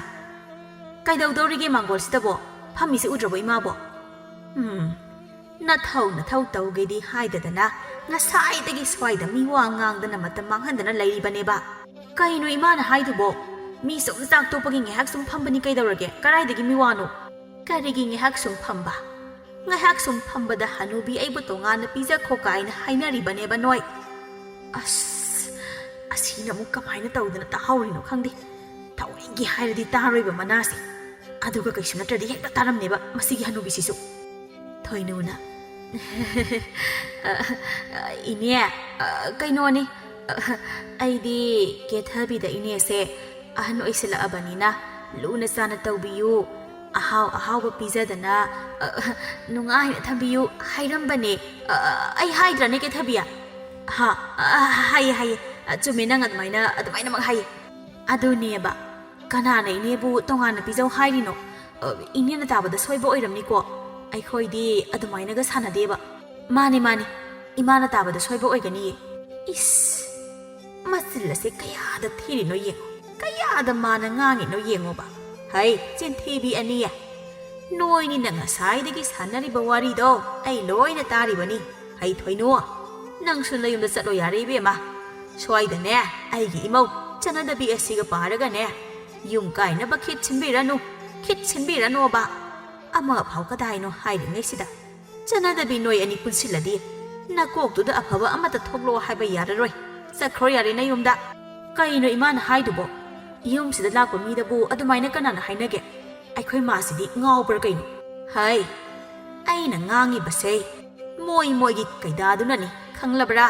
ꯀꯩꯗꯧꯗꯧꯔꯤꯒꯦ ꯃꯥꯡꯒꯣꯜꯁꯤꯗꯕꯣ? ꯐꯝꯃꯤꯁꯦ ꯎꯗ꯭ꯔꯕꯣ ꯏꯃꯥꯕꯣ?" "ꯎꯝ, ꯅꯊꯧ ꯅꯊꯧ ꯇꯧꯒꯦꯗꯤ ꯍꯥꯏꯗꯗꯅ ꯉꯁꯥꯏꯗꯒꯤ ꯁ꯭ꯋꯥꯏꯗ ꯃꯤ ꯋꯥ ꯉꯥꯡꯗꯅ ꯃꯇꯝ ꯃꯥꯡꯍꯟꯗꯅ ꯂꯩꯔꯤꯕꯅꯦꯕ꯫ ꯀꯩꯅꯣ ꯏꯃꯥꯅ ꯍꯥꯏꯗꯨꯕꯣ? ꯃꯤ ꯁꯨꯝ ꯆꯥꯛ ꯇꯣꯛꯄꯒꯤ ꯉꯥꯏꯍꯥꯛ ꯁꯨꯝ ꯐꯝꯕꯅꯤ ꯀꯩꯗꯧꯔꯒꯦ? ꯀꯗꯥꯏꯗꯒꯤ ꯃꯤꯋꯥꯅꯣ?" "ꯀꯔꯤꯒꯤ ꯉꯥꯏꯍꯥꯛ ꯁꯨꯝ ꯐꯝꯕ? ꯉꯥꯏꯍꯥꯛ ꯁꯨꯝ ꯐꯝꯕꯗ ꯍꯅꯨꯕꯤ ꯑꯩꯕꯨ ꯇꯣꯉꯥꯟꯅ ꯄꯤꯖꯈꯣ ꯀꯥꯏꯅ ꯍꯥꯏꯅꯔꯤꯕꯅꯦꯕ ꯅꯣꯏ꯫" ꯑꯁ, ꯑꯁꯤꯅ ꯑꯃꯨꯛ ꯀꯃꯥꯏꯅ ꯇꯧꯗꯅ ꯇꯥꯍꯧꯔꯤꯅꯣ ꯈꯪꯗꯦ꯫ ꯊꯑꯣꯏꯒꯤ ꯍꯥꯏꯔꯗꯤ ꯇꯥꯔꯣꯏꯕ ꯃꯅꯥꯁꯦ꯫ ꯑꯗꯨꯒ ꯀꯩꯁꯨ ꯅꯠꯇ꯭ꯔꯗꯤ ꯍꯦꯛꯇ ꯇꯥꯔꯝꯅꯦꯕ ꯃꯁꯤꯒꯤ ꯍꯅꯨꯕꯤꯁꯤꯁꯨ꯫ ꯊꯣꯏꯅꯨꯅ, "ꯏꯅꯦ, ꯑ, ꯀꯩꯅꯣꯅꯤ, ꯑ, ꯑꯩꯗꯤ ꯀꯦꯊꯕꯤꯗ ꯏꯅꯦꯁꯦ ꯑꯍꯟ ꯑꯣꯏꯁꯤꯜꯂꯛꯑꯕꯅꯤꯅ ꯂꯨꯅ ꯆꯥꯅ ꯇꯧꯕꯤꯌꯨ, ꯑꯍꯥꯎ ꯑꯍꯥꯎꯕ ꯄꯤꯖꯗꯅ, ꯑ, ꯅꯨꯡꯉꯥꯏꯅ ꯊꯝꯕꯤꯌꯨ ꯍꯥꯏꯔꯝꯕꯅꯦ꯫ ꯑ, ꯑꯩ ꯍꯥꯏꯗ꯭ꯔꯅꯦ ꯀꯦꯊꯕꯤ?" "ꯍꯥ, ꯑ, ꯍꯥꯏꯌꯦ, ꯍꯥꯏꯌꯦ꯫ ꯑ, ꯆꯨꯝꯃꯦ, ꯅꯪ ꯑꯗꯨꯃꯥꯏꯅ, ꯑꯗꯨꯃꯥꯏꯅꯃꯛ ꯍꯥꯏꯌꯦ꯫" "ꯑꯗꯨꯅꯦꯕ, ꯀꯅꯥꯅ ꯏꯅꯦꯕꯨ ꯇꯣꯉꯥꯟꯅ ꯄꯤꯖꯧ ꯍꯥꯏꯔꯤꯅꯣ? ꯑ, ꯏꯅꯦꯅ ꯇꯥꯕꯗ ꯁꯣꯏꯕ ꯑꯣꯏꯔꯝꯅꯤꯀꯣ꯫ ꯑꯩꯈꯣꯏꯗꯤ ꯑꯗꯨꯃꯥꯏꯅꯒ ꯁꯥꯟꯅꯗꯦꯕ꯫ ꯃꯥꯅꯦ, ꯃꯥꯅꯦ, ꯏꯃꯥꯅ ꯇꯥꯕꯗ ꯁꯣꯏꯕ ꯑꯣꯏꯒꯅꯤꯌꯦ꯫ ꯏꯁ, ꯃꯆꯤꯜ ꯑꯁꯦ ꯀꯌꯥꯗ ꯊꯤꯔꯤꯅꯣ ꯌꯦꯡꯉꯣ, ꯀꯌꯥꯗ ꯃꯥꯅ ꯉꯥꯡꯉꯤꯅꯣ ꯌꯦꯡꯉꯣꯕ꯫ ꯍꯩ, ꯆꯤꯟꯊꯤꯕꯤ ꯑꯅꯤ, ꯅꯣꯏꯅꯤꯅ ꯉꯁꯥꯏꯗꯒꯤ ꯁꯥꯟꯅꯔꯤꯕ ꯋꯥꯔꯤꯗꯣ ꯑꯩ ꯂꯣꯏꯅ ꯇꯥꯔꯤꯕꯅꯤ꯫ ꯍꯩ ꯊꯣꯏꯅꯨ, ꯅꯪꯁꯨ ꯅꯌꯨꯝꯗ ꯆꯠꯂꯣ ꯌꯥꯔꯦ ꯏꯕꯦꯝꯃ꯫ ꯁ꯭ꯋꯥꯏꯗꯅꯦ ꯑꯩꯒꯤ ꯏꯃꯧ ꯆꯠꯅꯗꯕꯤ ꯑꯁꯤꯒ ꯄꯥꯔꯒꯅꯦ ꯌꯨꯝ ꯀꯥꯏꯅꯕ ꯈꯤꯠ ꯁꯤꯟꯕꯤꯔꯅꯨ, ꯈꯤꯠ ꯁꯤꯟꯕꯤꯔꯅꯣꯕ꯫ ꯑꯃꯐꯥꯎ ꯀꯗꯥꯏꯅꯣ ꯍꯥꯏꯔꯤꯉꯩꯁꯤꯗ꯫ ꯆꯠꯅꯗꯕꯤ ꯅꯣꯏ ꯑꯅꯤ ꯄꯨꯟꯁꯤꯜꯂꯗꯤ ꯅꯀꯣꯛꯇꯨꯗ ꯑꯐꯕ ꯑꯃꯠꯇ ꯊꯣꯛꯂꯛꯑꯣ ꯍꯥꯏꯕ ꯌꯥꯔꯔꯣꯏ꯫ ꯆꯠꯈ꯭ꯔꯣ ꯌꯥꯔꯦ ꯅꯌꯨꯝꯗ꯫ ꯀꯩꯅꯣ ꯏꯃꯥꯅ ꯍꯥꯏꯗꯨꯕꯣ? ꯌꯨꯝꯁꯤꯗ ꯂꯥꯛꯄ ꯃꯤꯗꯕꯨ ꯑꯗꯨꯃꯥꯏꯅ ꯀꯅꯥꯅ ꯍꯥꯏꯅꯒꯦ? ꯑꯩꯈꯣꯏ ꯃꯥꯁꯤꯗꯤ ꯉꯥꯎꯕ꯭ꯔꯥ ꯀꯩꯅꯣ? ꯍꯩ, ꯑꯩꯅ ꯉꯥꯡꯉꯤꯕꯁꯦ ꯃꯣꯏ ꯃꯣꯏꯒꯤ ꯀꯩꯗꯥꯗꯨꯅꯅꯤ, ꯈꯪꯂꯕ꯭ꯔꯥ?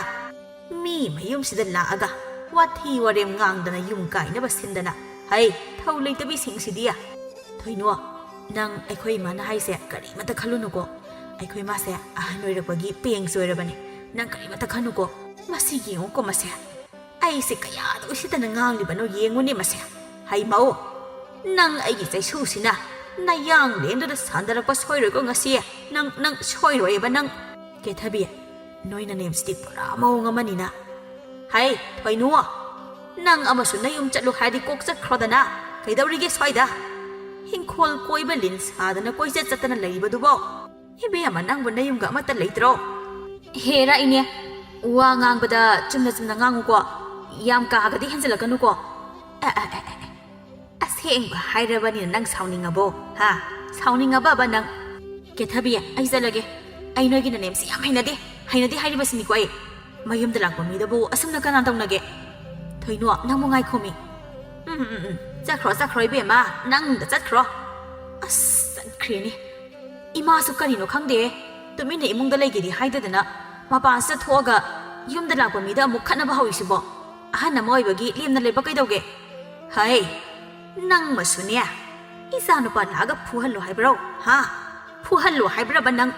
ꯃꯤ ꯃꯌꯨꯝꯁꯤꯗ ꯂꯥꯛꯑꯒ ꯋꯥꯊꯤ ꯋꯥꯔꯦꯝ ꯉꯥꯡꯗꯅ ꯌꯨꯝ ꯀꯥꯏꯅꯕ ꯁꯤꯟꯗꯅ, ꯍꯩ, ꯊꯧ ꯂꯩꯇꯕꯤꯁꯤꯡꯁꯤꯗꯤ꯫ ꯊꯣꯏꯅꯣ, ꯅꯪ ꯑꯩꯈꯣꯏ ꯏꯃꯥꯅ ꯍꯥꯏꯁꯦ ꯀꯔꯤꯃꯇ ꯈꯜꯂꯨꯅꯨꯀꯣ꯫ ꯑꯩꯈꯣꯏ ꯃꯥꯁꯦ ꯑꯍꯟ ꯑꯣꯏꯔꯛꯄꯒꯤ ꯄꯦꯡꯁꯨ ꯑꯣꯏꯔꯕꯅꯦ꯫ ꯅꯪ ꯀꯔꯤꯃꯇ ꯈꯟꯅꯨꯀꯣ꯫ ꯃꯁꯤ ꯌꯦꯡꯉꯨꯀꯣ, ꯃꯁꯦ꯫ ꯑꯩꯁꯦ ꯀꯌꯥꯗ ꯎꯁꯤꯠꯇꯅ ꯉꯥꯡꯂꯤꯕꯅꯣ ꯌꯦꯡꯉꯨꯅꯦ, ꯃꯁꯦ꯫ ꯍꯩ ꯃꯧ, ꯅꯪ ꯑꯩꯒꯤ ꯆꯩꯁꯨꯁꯤꯅ ꯅꯌꯥꯡ ꯂꯦꯟꯗꯨꯗ ꯁꯥꯟꯗꯔꯛꯄ ꯁꯣꯏꯔꯣꯏꯀꯣ ꯉꯁꯤ꯫ ꯅꯪ, ꯅꯪ ꯁꯣꯏꯔꯣꯏꯕ ꯅꯪ꯫ ꯀꯦꯊꯕꯤ, ꯅꯣꯏ ꯅꯅꯦꯝꯁꯤꯗꯤ ꯄꯨꯔꯥ ꯃꯑꯣꯡ ꯑꯃꯅꯤꯅ꯫ ꯍꯩ, ꯊꯣꯏꯅꯨ, ꯅꯪ ꯑꯃꯁꯨ ꯅꯌꯨꯝ ꯆꯠꯂꯨ ꯍꯥꯏꯔꯗꯤ ꯀꯣꯛ ꯆꯠꯈ꯭ꯔꯣꯗꯅ꯫ ꯀꯩꯗꯧꯔꯤꯒꯦ ꯁ꯭ꯋꯥꯏꯗ? ꯍꯤꯡꯈꯣꯜ ꯀꯣꯏꯕ ꯂꯤꯟ ꯁꯥꯗꯅ ꯀꯣꯏꯆꯠ ꯆꯠꯇꯅ ꯂꯩꯔꯤꯕꯗꯨꯕꯣ? ꯏꯕꯦꯝꯃ, ꯅꯪꯕꯨ ꯅꯌꯨꯝꯒ ꯑꯃꯠꯇ ꯂꯩꯇ꯭ꯔꯣ? ꯍꯦꯔꯥ ꯏꯅꯦ, ꯋꯥ ꯉꯥꯡꯕꯗ ꯆꯨꯝꯅ ꯆꯨꯝꯅ ꯉꯥꯡꯉꯨꯀꯣ꯫ ꯌꯥꯝ ꯀꯥꯒꯗꯤ ꯍꯦꯟꯖꯤꯜꯂꯛꯀꯅꯨꯀꯣ꯫ ꯑꯦ, ꯑꯦ, ꯑꯦ, ꯑꯦ, ꯑꯦ꯫ ꯑꯁꯦꯡꯕ ꯍꯥꯏꯔꯕꯅꯤꯅ ꯅꯪ ꯁꯥꯎꯅꯤꯡꯉꯕꯣ? ꯍꯥ? ꯁꯥꯎꯅꯤꯡꯉꯕꯕ ꯅꯪ? ꯀꯦꯊꯕꯤ, ꯑꯩ ꯆꯠꯂꯒꯦ꯫ ꯑꯩ ꯅꯣꯏꯒꯤ ꯅꯅꯦꯝꯁꯤ ꯌꯥꯝ ꯍꯩꯅꯗꯦ꯫ ꯍꯩꯅꯗꯦ ꯍꯥꯏꯔꯤꯕꯁꯤꯅꯤꯀꯣ ꯑꯩ꯫ ꯃꯌꯨꯝꯗ ꯂꯥꯛꯄ ꯃꯤꯗꯕꯨ ꯑꯁꯨꯝꯅ ꯀꯅꯥ ꯇꯧꯅꯒꯦ? ꯊꯣꯏꯅꯣ, ꯅꯪꯕꯨ ꯉꯥꯏꯈꯣꯃꯤ꯫ ꯎꯝ, ꯎꯝ, ꯎꯝ, ꯎꯝ꯫ ꯆꯠꯈ꯭ꯔꯣ, ꯆꯠꯈ꯭ꯔꯣ ꯏꯕꯦꯝꯃ, ꯅꯪꯗ ꯆꯠꯈ꯭ꯔꯣ꯫ ꯑꯁ, ꯆꯠꯈ꯭ꯔꯦꯅꯦ꯫ ꯏꯃꯥꯁꯨ ꯀꯔꯤꯅꯣ ꯈꯪꯗꯦ, ꯇꯨꯃꯤꯟꯅ ꯏꯃꯨꯡꯗ ꯂꯩꯒꯦꯗꯤ ꯍꯥꯏꯗꯗꯅ ꯃꯄꯥꯟꯁꯤꯗ ꯊꯣꯛꯑꯒ ꯌꯨꯝꯗ ꯂꯥꯛꯄ ꯃꯤꯗ ꯑꯃꯨꯛ ꯈꯠꯅꯕ ꯍꯧꯔꯤꯁꯤꯕꯣ? ꯑꯍꯟ ꯑꯃ ꯑꯣꯏꯕꯒꯤ ꯂꯦꯝꯅ ꯂꯩꯕ ꯀꯩꯗꯧꯒꯦ? ꯍꯩ, ꯅꯪꯃꯁꯨꯅꯦ, ꯏꯆꯥ ꯅꯨꯄꯥ ꯂꯥꯛꯑꯒ ꯐꯨꯍꯜꯂꯣ ꯍꯥꯏꯕ꯭ꯔꯣ? ꯍꯥ? ꯐꯨꯍꯜꯂꯣ ꯍꯥꯏꯕ꯭ꯔꯕ ꯅꯪ?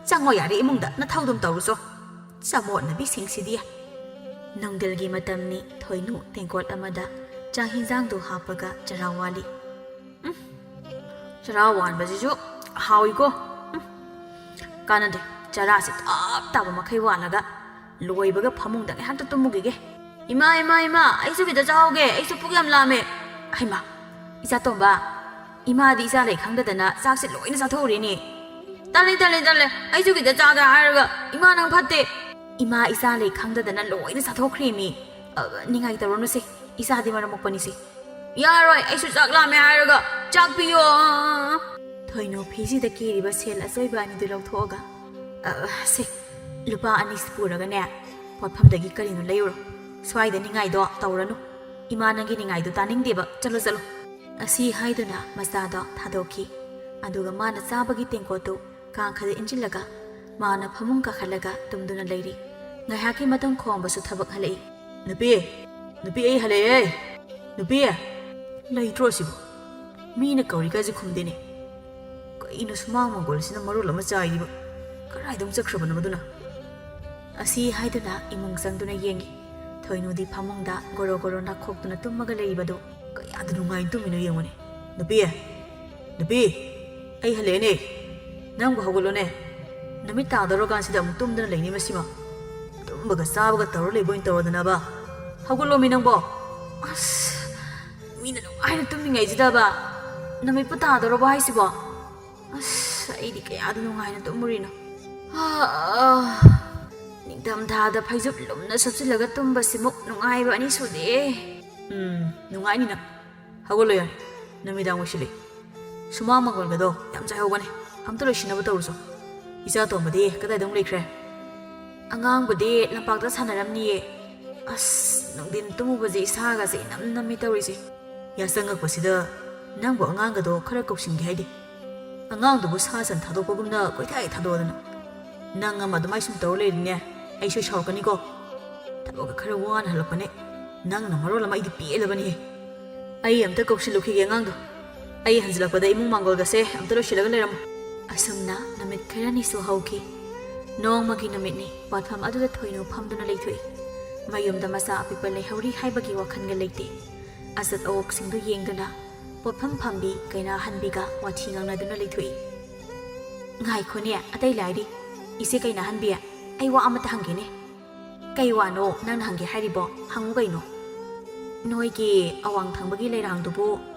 ꯆꯪꯉꯣ ꯌꯥꯔꯦ ꯏꯃꯨꯡꯗ, ꯅꯊꯧꯗꯨꯝ ꯇꯧꯔꯨꯆꯣ꯫ ꯆꯃꯣꯠꯅꯕꯤꯁꯤꯡꯁꯤꯗꯤ꯫ ꯅꯨꯡꯊꯤꯜꯒꯤ ꯃꯇꯝꯅꯤ, ꯊꯣꯏꯅꯨ ꯇꯦꯡꯀꯣꯠ ꯑꯃꯗ ꯆꯥꯛ ꯍꯤꯟꯖꯥꯡꯗꯨ ꯍꯥꯞꯄꯒ ꯆꯔꯥ ꯋꯥꯜꯂꯤ꯫ ꯎꯝ, ꯆꯔꯥ ꯋꯥꯟꯕꯁꯤꯁꯨ ꯍꯥꯎꯏꯀꯣ꯫ ꯎꯝ, ꯀꯥꯟꯅꯗꯦ꯫ ꯆꯔꯥꯁꯦ ꯇꯞ ꯇꯥꯕ ꯃꯈꯩ ꯋꯥꯜꯂꯒ ꯂꯣꯏꯕꯒ ꯐꯃꯨꯡꯗ ꯉꯥꯏꯍꯥꯛꯇ ꯇꯨꯝꯃꯨꯈꯤꯒꯦ꯫ "ꯏꯃꯥ, ꯏꯃꯥ, ꯏꯃꯥ, ꯑꯩꯁꯨ ꯈꯤꯇ ꯆꯥꯍꯧꯒꯦ, ꯑꯩꯁꯨ ꯄꯨꯛ ꯌꯥꯝ ꯂꯥꯝꯃꯦ"꯫ ꯍꯩꯃꯥ, ꯏꯆꯥ ꯇꯣꯝꯕ, ꯏꯃꯥꯗꯤ ꯏꯆꯥ ꯂꯩ ꯈꯪꯗꯗꯅ ꯆꯥꯛꯁꯦ ꯂꯣꯏꯅ ꯆꯥꯊꯣꯛꯎꯔꯦꯅꯦ꯫ "ꯇꯜꯂꯦ, ꯇꯜꯂꯦ, ꯇꯜꯂꯦ, ꯑꯩꯁꯨ ꯈꯤꯇ ꯆꯥꯒꯦ" ꯍꯥꯏꯔꯒ, "ꯏꯃꯥ, ꯅꯪ ꯐꯠꯇꯦ"꯫ "ꯏꯃꯥ ꯏꯆꯥ ꯂꯩ ꯈꯪꯗꯗꯅ ꯂꯣꯏꯅ ꯆꯥꯊꯣꯛꯈ꯭ꯔꯦꯃꯤ꯫ ꯑ, ꯅꯤꯡꯉꯥꯏ ꯇꯧꯔꯅꯨꯁꯦ, ꯏꯆꯥꯗꯤ ꯃꯔꯝ ꯃꯣꯛꯄꯅꯤꯁꯦ"꯫ "ꯌꯥꯔꯣꯏ, ꯑꯩꯁꯨ ꯆꯥꯛ ꯂꯥꯝꯃꯦ ꯍꯥꯏꯔꯒ ꯆꯥꯛ ꯄꯤꯌꯣ"꯫ ꯊꯣꯏꯅꯨ ꯐꯤꯁꯤꯗ ꯀꯤꯔꯤꯕ ꯁꯦꯜ ꯑꯆꯣꯏꯕ ꯑꯅꯤꯗꯨ ꯂꯧꯊꯣꯛꯑꯒ, "ꯑ, ꯁꯦ, ꯂꯨꯄꯥ ꯑꯅꯤꯁꯤ ꯄꯨꯔꯒꯅꯦ, ꯄꯣꯠꯐꯝꯗꯒꯤ ꯀꯔꯤꯅꯣ ꯂꯩꯔꯨꯔꯣ꯫ ꯁ꯭ꯋꯥꯏꯗ ꯅꯤꯡꯉꯥꯏꯗꯣ ꯇꯧꯔꯅꯨ꯫ ꯏꯃꯥ ꯅꯪꯒꯤ ꯅꯤꯡꯉꯥꯏꯗꯣ ꯇꯥꯅꯤꯡꯗꯦꯕ꯫ ꯆꯠꯂꯣ, ꯆꯠꯂꯣ"꯫ ꯑꯁꯤ ꯍꯥꯏꯗꯨꯅ ꯃꯆꯥꯗꯣ ꯊꯥꯗꯣꯛꯈꯤ꯫ ꯑꯗꯨꯒ ꯃꯥꯅ ꯆꯥꯕꯒꯤ ꯇꯦꯡꯀꯣꯠꯇꯨ ꯀꯥꯡꯈꯗ ꯏꯟꯁꯤꯜꯂꯒ ꯃꯥꯅ ꯐꯃꯨꯡ ꯀꯥꯈꯠꯂꯒ ꯇꯨꯝꯗꯨꯅ ꯂꯩꯔꯤ꯫ ꯉꯥꯏꯍꯥꯛꯀꯤ ꯃꯇꯨꯡ ꯈꯣꯡꯕꯁꯨ ꯊꯕꯛ ꯍꯜꯂꯛꯏ꯫ "ꯅꯨꯄꯤ! ꯅꯨꯄꯤ, ꯑꯩ ꯍꯜꯂꯛꯑꯦ! ꯅꯨꯄꯤ!" ꯂꯩꯇ꯭ꯔꯣ ꯁꯤꯕꯨ? ꯃꯤꯅ ꯀꯧꯔꯤꯒꯁꯦ ꯈꯨꯝꯗꯦꯅꯦ꯫ ꯀꯩꯅꯣ ꯁꯨꯃꯥꯡ ꯃꯪꯒꯣꯜꯁꯤꯅ ꯃꯔꯣꯜ ꯑꯃ ꯆꯥꯏꯔꯤꯕ? ꯀꯗꯥꯏꯗ ꯑꯃꯨꯛ ꯆꯠꯈ꯭ꯔꯕꯅꯣ ꯃꯗꯨꯅ? ꯑꯁꯤ ꯍꯥꯏꯗꯨꯅ ꯏꯃꯨꯡ ꯆꯪꯗꯨꯅ ꯌꯦꯡꯉꯤ꯫ ꯊꯣꯏꯅꯨꯗꯤ ꯐꯃꯨꯡꯗ ꯒꯣꯔꯣ ꯒꯣꯔꯣ ꯅꯥꯈꯣꯛꯇꯨꯅ ꯇꯨꯝꯃꯒ ꯂꯩꯔꯤꯕꯗꯨ ꯀꯌꯥꯗ ꯅꯨꯡꯉꯥꯏꯅ ꯇꯨꯝꯃꯤꯅꯣ ꯌꯦꯡꯉꯨꯅꯦ꯫ "ꯅꯨꯄꯤ! ꯅꯨꯄꯤ! ꯑꯩ ꯍꯜꯂꯛꯑꯦꯅꯦ! ꯅꯪꯕꯨ ꯍꯧꯒꯠꯂꯣꯅꯦ! ꯅꯨꯃꯤꯠ ꯇꯥꯗꯧꯔꯀꯥꯟꯁꯤꯗ ꯑꯃꯨꯛ ꯇꯨꯝꯗꯨꯅ ꯂꯩꯅꯤ ꯃꯁꯤꯃ꯫ ꯇꯨꯝꯕꯒ ꯆꯥꯕꯒ ꯇꯧꯔ ꯂꯩꯕ ꯑꯣꯏꯅ ꯇꯧꯔꯗꯅꯕ꯫ ꯍꯧꯒꯠꯂꯣꯃꯤ ꯅꯪꯕꯣ!" ꯑꯁ, ꯃꯤꯅ ꯅꯨꯡꯉꯥꯏꯅ ꯇꯨꯝꯃꯤꯉꯩꯁꯤꯗꯕ ꯅꯨꯃꯤꯠꯄꯨ ꯇꯥꯗꯧꯔꯕꯣ ꯍꯥꯏꯁꯤꯕꯣ? ꯑꯁ, ꯑꯩꯗꯤ ꯀꯌꯥꯗ ꯅꯨꯡꯉꯥꯏꯅ ꯇꯨꯝꯃꯨꯔꯤꯅꯣ꯫ ꯑꯥ, ꯅꯤꯡꯊꯝꯊꯥꯗ ꯐꯩꯖꯨꯞ ꯂꯨꯝꯅ ꯁꯨꯞꯆꯤꯜꯂꯒ ꯇꯨꯝꯕꯁꯤꯃꯨꯛ ꯅꯨꯡꯉꯥꯏꯕ ꯑꯅꯤ ꯁꯨꯗꯦ꯫ ꯎꯝ, ꯅꯨꯡꯉꯥꯏꯅꯤ ꯅꯪ꯫ ꯍꯧꯒꯠꯂꯣ ꯌꯥꯔꯦ, ꯅꯨꯃꯤꯗꯥꯡ ꯑꯣꯏꯁꯤꯜꯂꯦ꯫ ꯁꯨꯃꯥꯡ ꯃꯪꯒꯣꯜꯒꯗꯣ ꯌꯥꯝ ꯆꯥꯏꯍꯧꯕꯅꯦ, ꯑꯝꯇ ꯂꯣꯏꯁꯤꯟꯅꯕ ꯇꯧꯔꯨꯆꯣ꯫ ꯏꯆꯥ ꯇꯣꯝꯕꯗꯤ ꯀꯗꯥꯏꯗ ꯑꯃꯨꯛ ꯂꯩꯈ꯭ꯔꯦ? ꯑꯉꯥꯡꯕꯨꯗꯤ ꯂꯝꯄꯥꯛꯇ ꯁꯥꯟꯅꯔꯝꯅꯤꯌꯦ꯫ ꯑꯁ, ꯅꯨꯡꯊꯤꯟ ꯇꯨꯝꯃꯨꯕꯁꯦ ꯏꯁꯥꯒꯁꯦ ꯏꯅꯝ ꯅꯝꯃꯤ ꯇꯧꯔꯤꯁꯦ꯫ ꯌꯥꯆꯪꯉꯛꯄꯁꯤꯗ ꯅꯪꯕꯨ ꯑꯉꯥꯡꯒꯗꯣ ꯈꯔ ꯀꯧꯁꯤꯟꯒꯦ ꯍꯥꯏꯗꯦ꯫ ꯑꯉꯥꯡꯗꯨꯕꯨ ꯁꯥ ꯁꯟ ꯊꯥꯗꯣꯛꯄꯒꯨꯝꯅ ꯀꯣꯏꯊꯥꯏ ꯊꯥꯗꯣꯛꯑꯗꯅ꯫ ꯅꯪ ꯑꯃ ꯑꯗꯨꯃꯥꯏ ꯁꯨꯝ ꯇꯧꯔ ꯂꯩꯔꯤꯅꯦ, ꯑꯩ ꯁꯣꯏ ꯁꯥꯎꯔꯛꯀꯅꯤꯀꯣ꯫ ꯊꯕꯛꯀ ꯈꯔ ꯋꯥꯅ ꯍꯜꯂꯛꯄꯅꯦ, ꯅꯪꯅ ꯃꯔꯣꯜ ꯑꯃ ꯑꯩꯗꯤ ꯄꯦꯜꯂꯕꯅꯤꯍꯦ꯫ ꯑꯩ ꯑꯝꯇ ꯀꯧꯁꯤꯜꯂꯨꯈꯤꯒꯦ ꯑꯉꯥꯡꯗꯣ꯫ ꯑꯩ ꯍꯟꯖꯤꯜꯂꯛꯄꯗ ꯏꯃꯨꯡ ꯃꯥꯡꯒꯣꯜꯒꯁꯦ ꯑꯝꯇ ꯂꯣꯏꯁꯤꯜꯂꯒ ꯂꯩꯔꯝꯃꯣ꯫ ꯑꯁꯨꯝꯅ ꯅꯨꯃꯤꯠ ꯈꯔꯅꯤꯁꯨ ꯍꯧꯈꯤ꯫ ꯅꯣꯡꯃꯒꯤ ꯅꯨꯃꯤꯠꯅꯤ, ꯄꯣꯠꯐꯝ ꯑꯗꯨꯗ ꯊꯣꯏꯅꯨ ꯐꯝꯗꯨꯅ ꯂꯩꯊꯣꯛꯏ꯫ ꯃꯌꯨꯝꯗ ꯃꯆꯥ ꯑꯄꯤꯛꯄ ꯂꯩꯍꯧꯔꯤ ꯍꯥꯏꯕꯒꯤ ꯋꯥꯈꯜꯒ ꯂꯩꯇꯦ꯫ ꯑꯆꯠ ꯑꯋꯣꯛꯁꯤꯡꯗꯨ ꯌꯦꯡꯗꯨꯅ ꯄꯣꯠꯐꯝ ꯐꯝꯕꯤ ꯀꯩꯅꯥꯍꯟꯕꯤꯒ ꯋꯥꯊꯤ ꯉꯥꯡꯅꯗꯨꯅ ꯂꯩꯊꯣꯛꯏ꯫ "ꯉꯥꯏꯈꯣꯅꯦ, ꯑꯇꯩ ꯂꯥꯏꯔꯤ꯫ ꯏꯆꯦ ꯀꯩꯅꯥꯍꯟꯕꯤ, ꯑꯩ ꯋꯥ ꯑꯃꯇ ꯍꯪꯒꯦꯅꯦ꯫" "ꯀꯩ ꯋꯥꯅꯣ ꯅꯪꯅ ꯍꯪꯒꯦ ꯍꯥꯏꯔꯤꯕꯣ? ꯍꯪꯉꯨ ꯀꯩꯅꯣ꯫" "ꯅꯣꯏꯒꯤ ꯑꯋꯥꯡ ꯊꯪꯕꯒꯤ ꯂꯩꯔꯥꯡꯗꯨꯕꯨ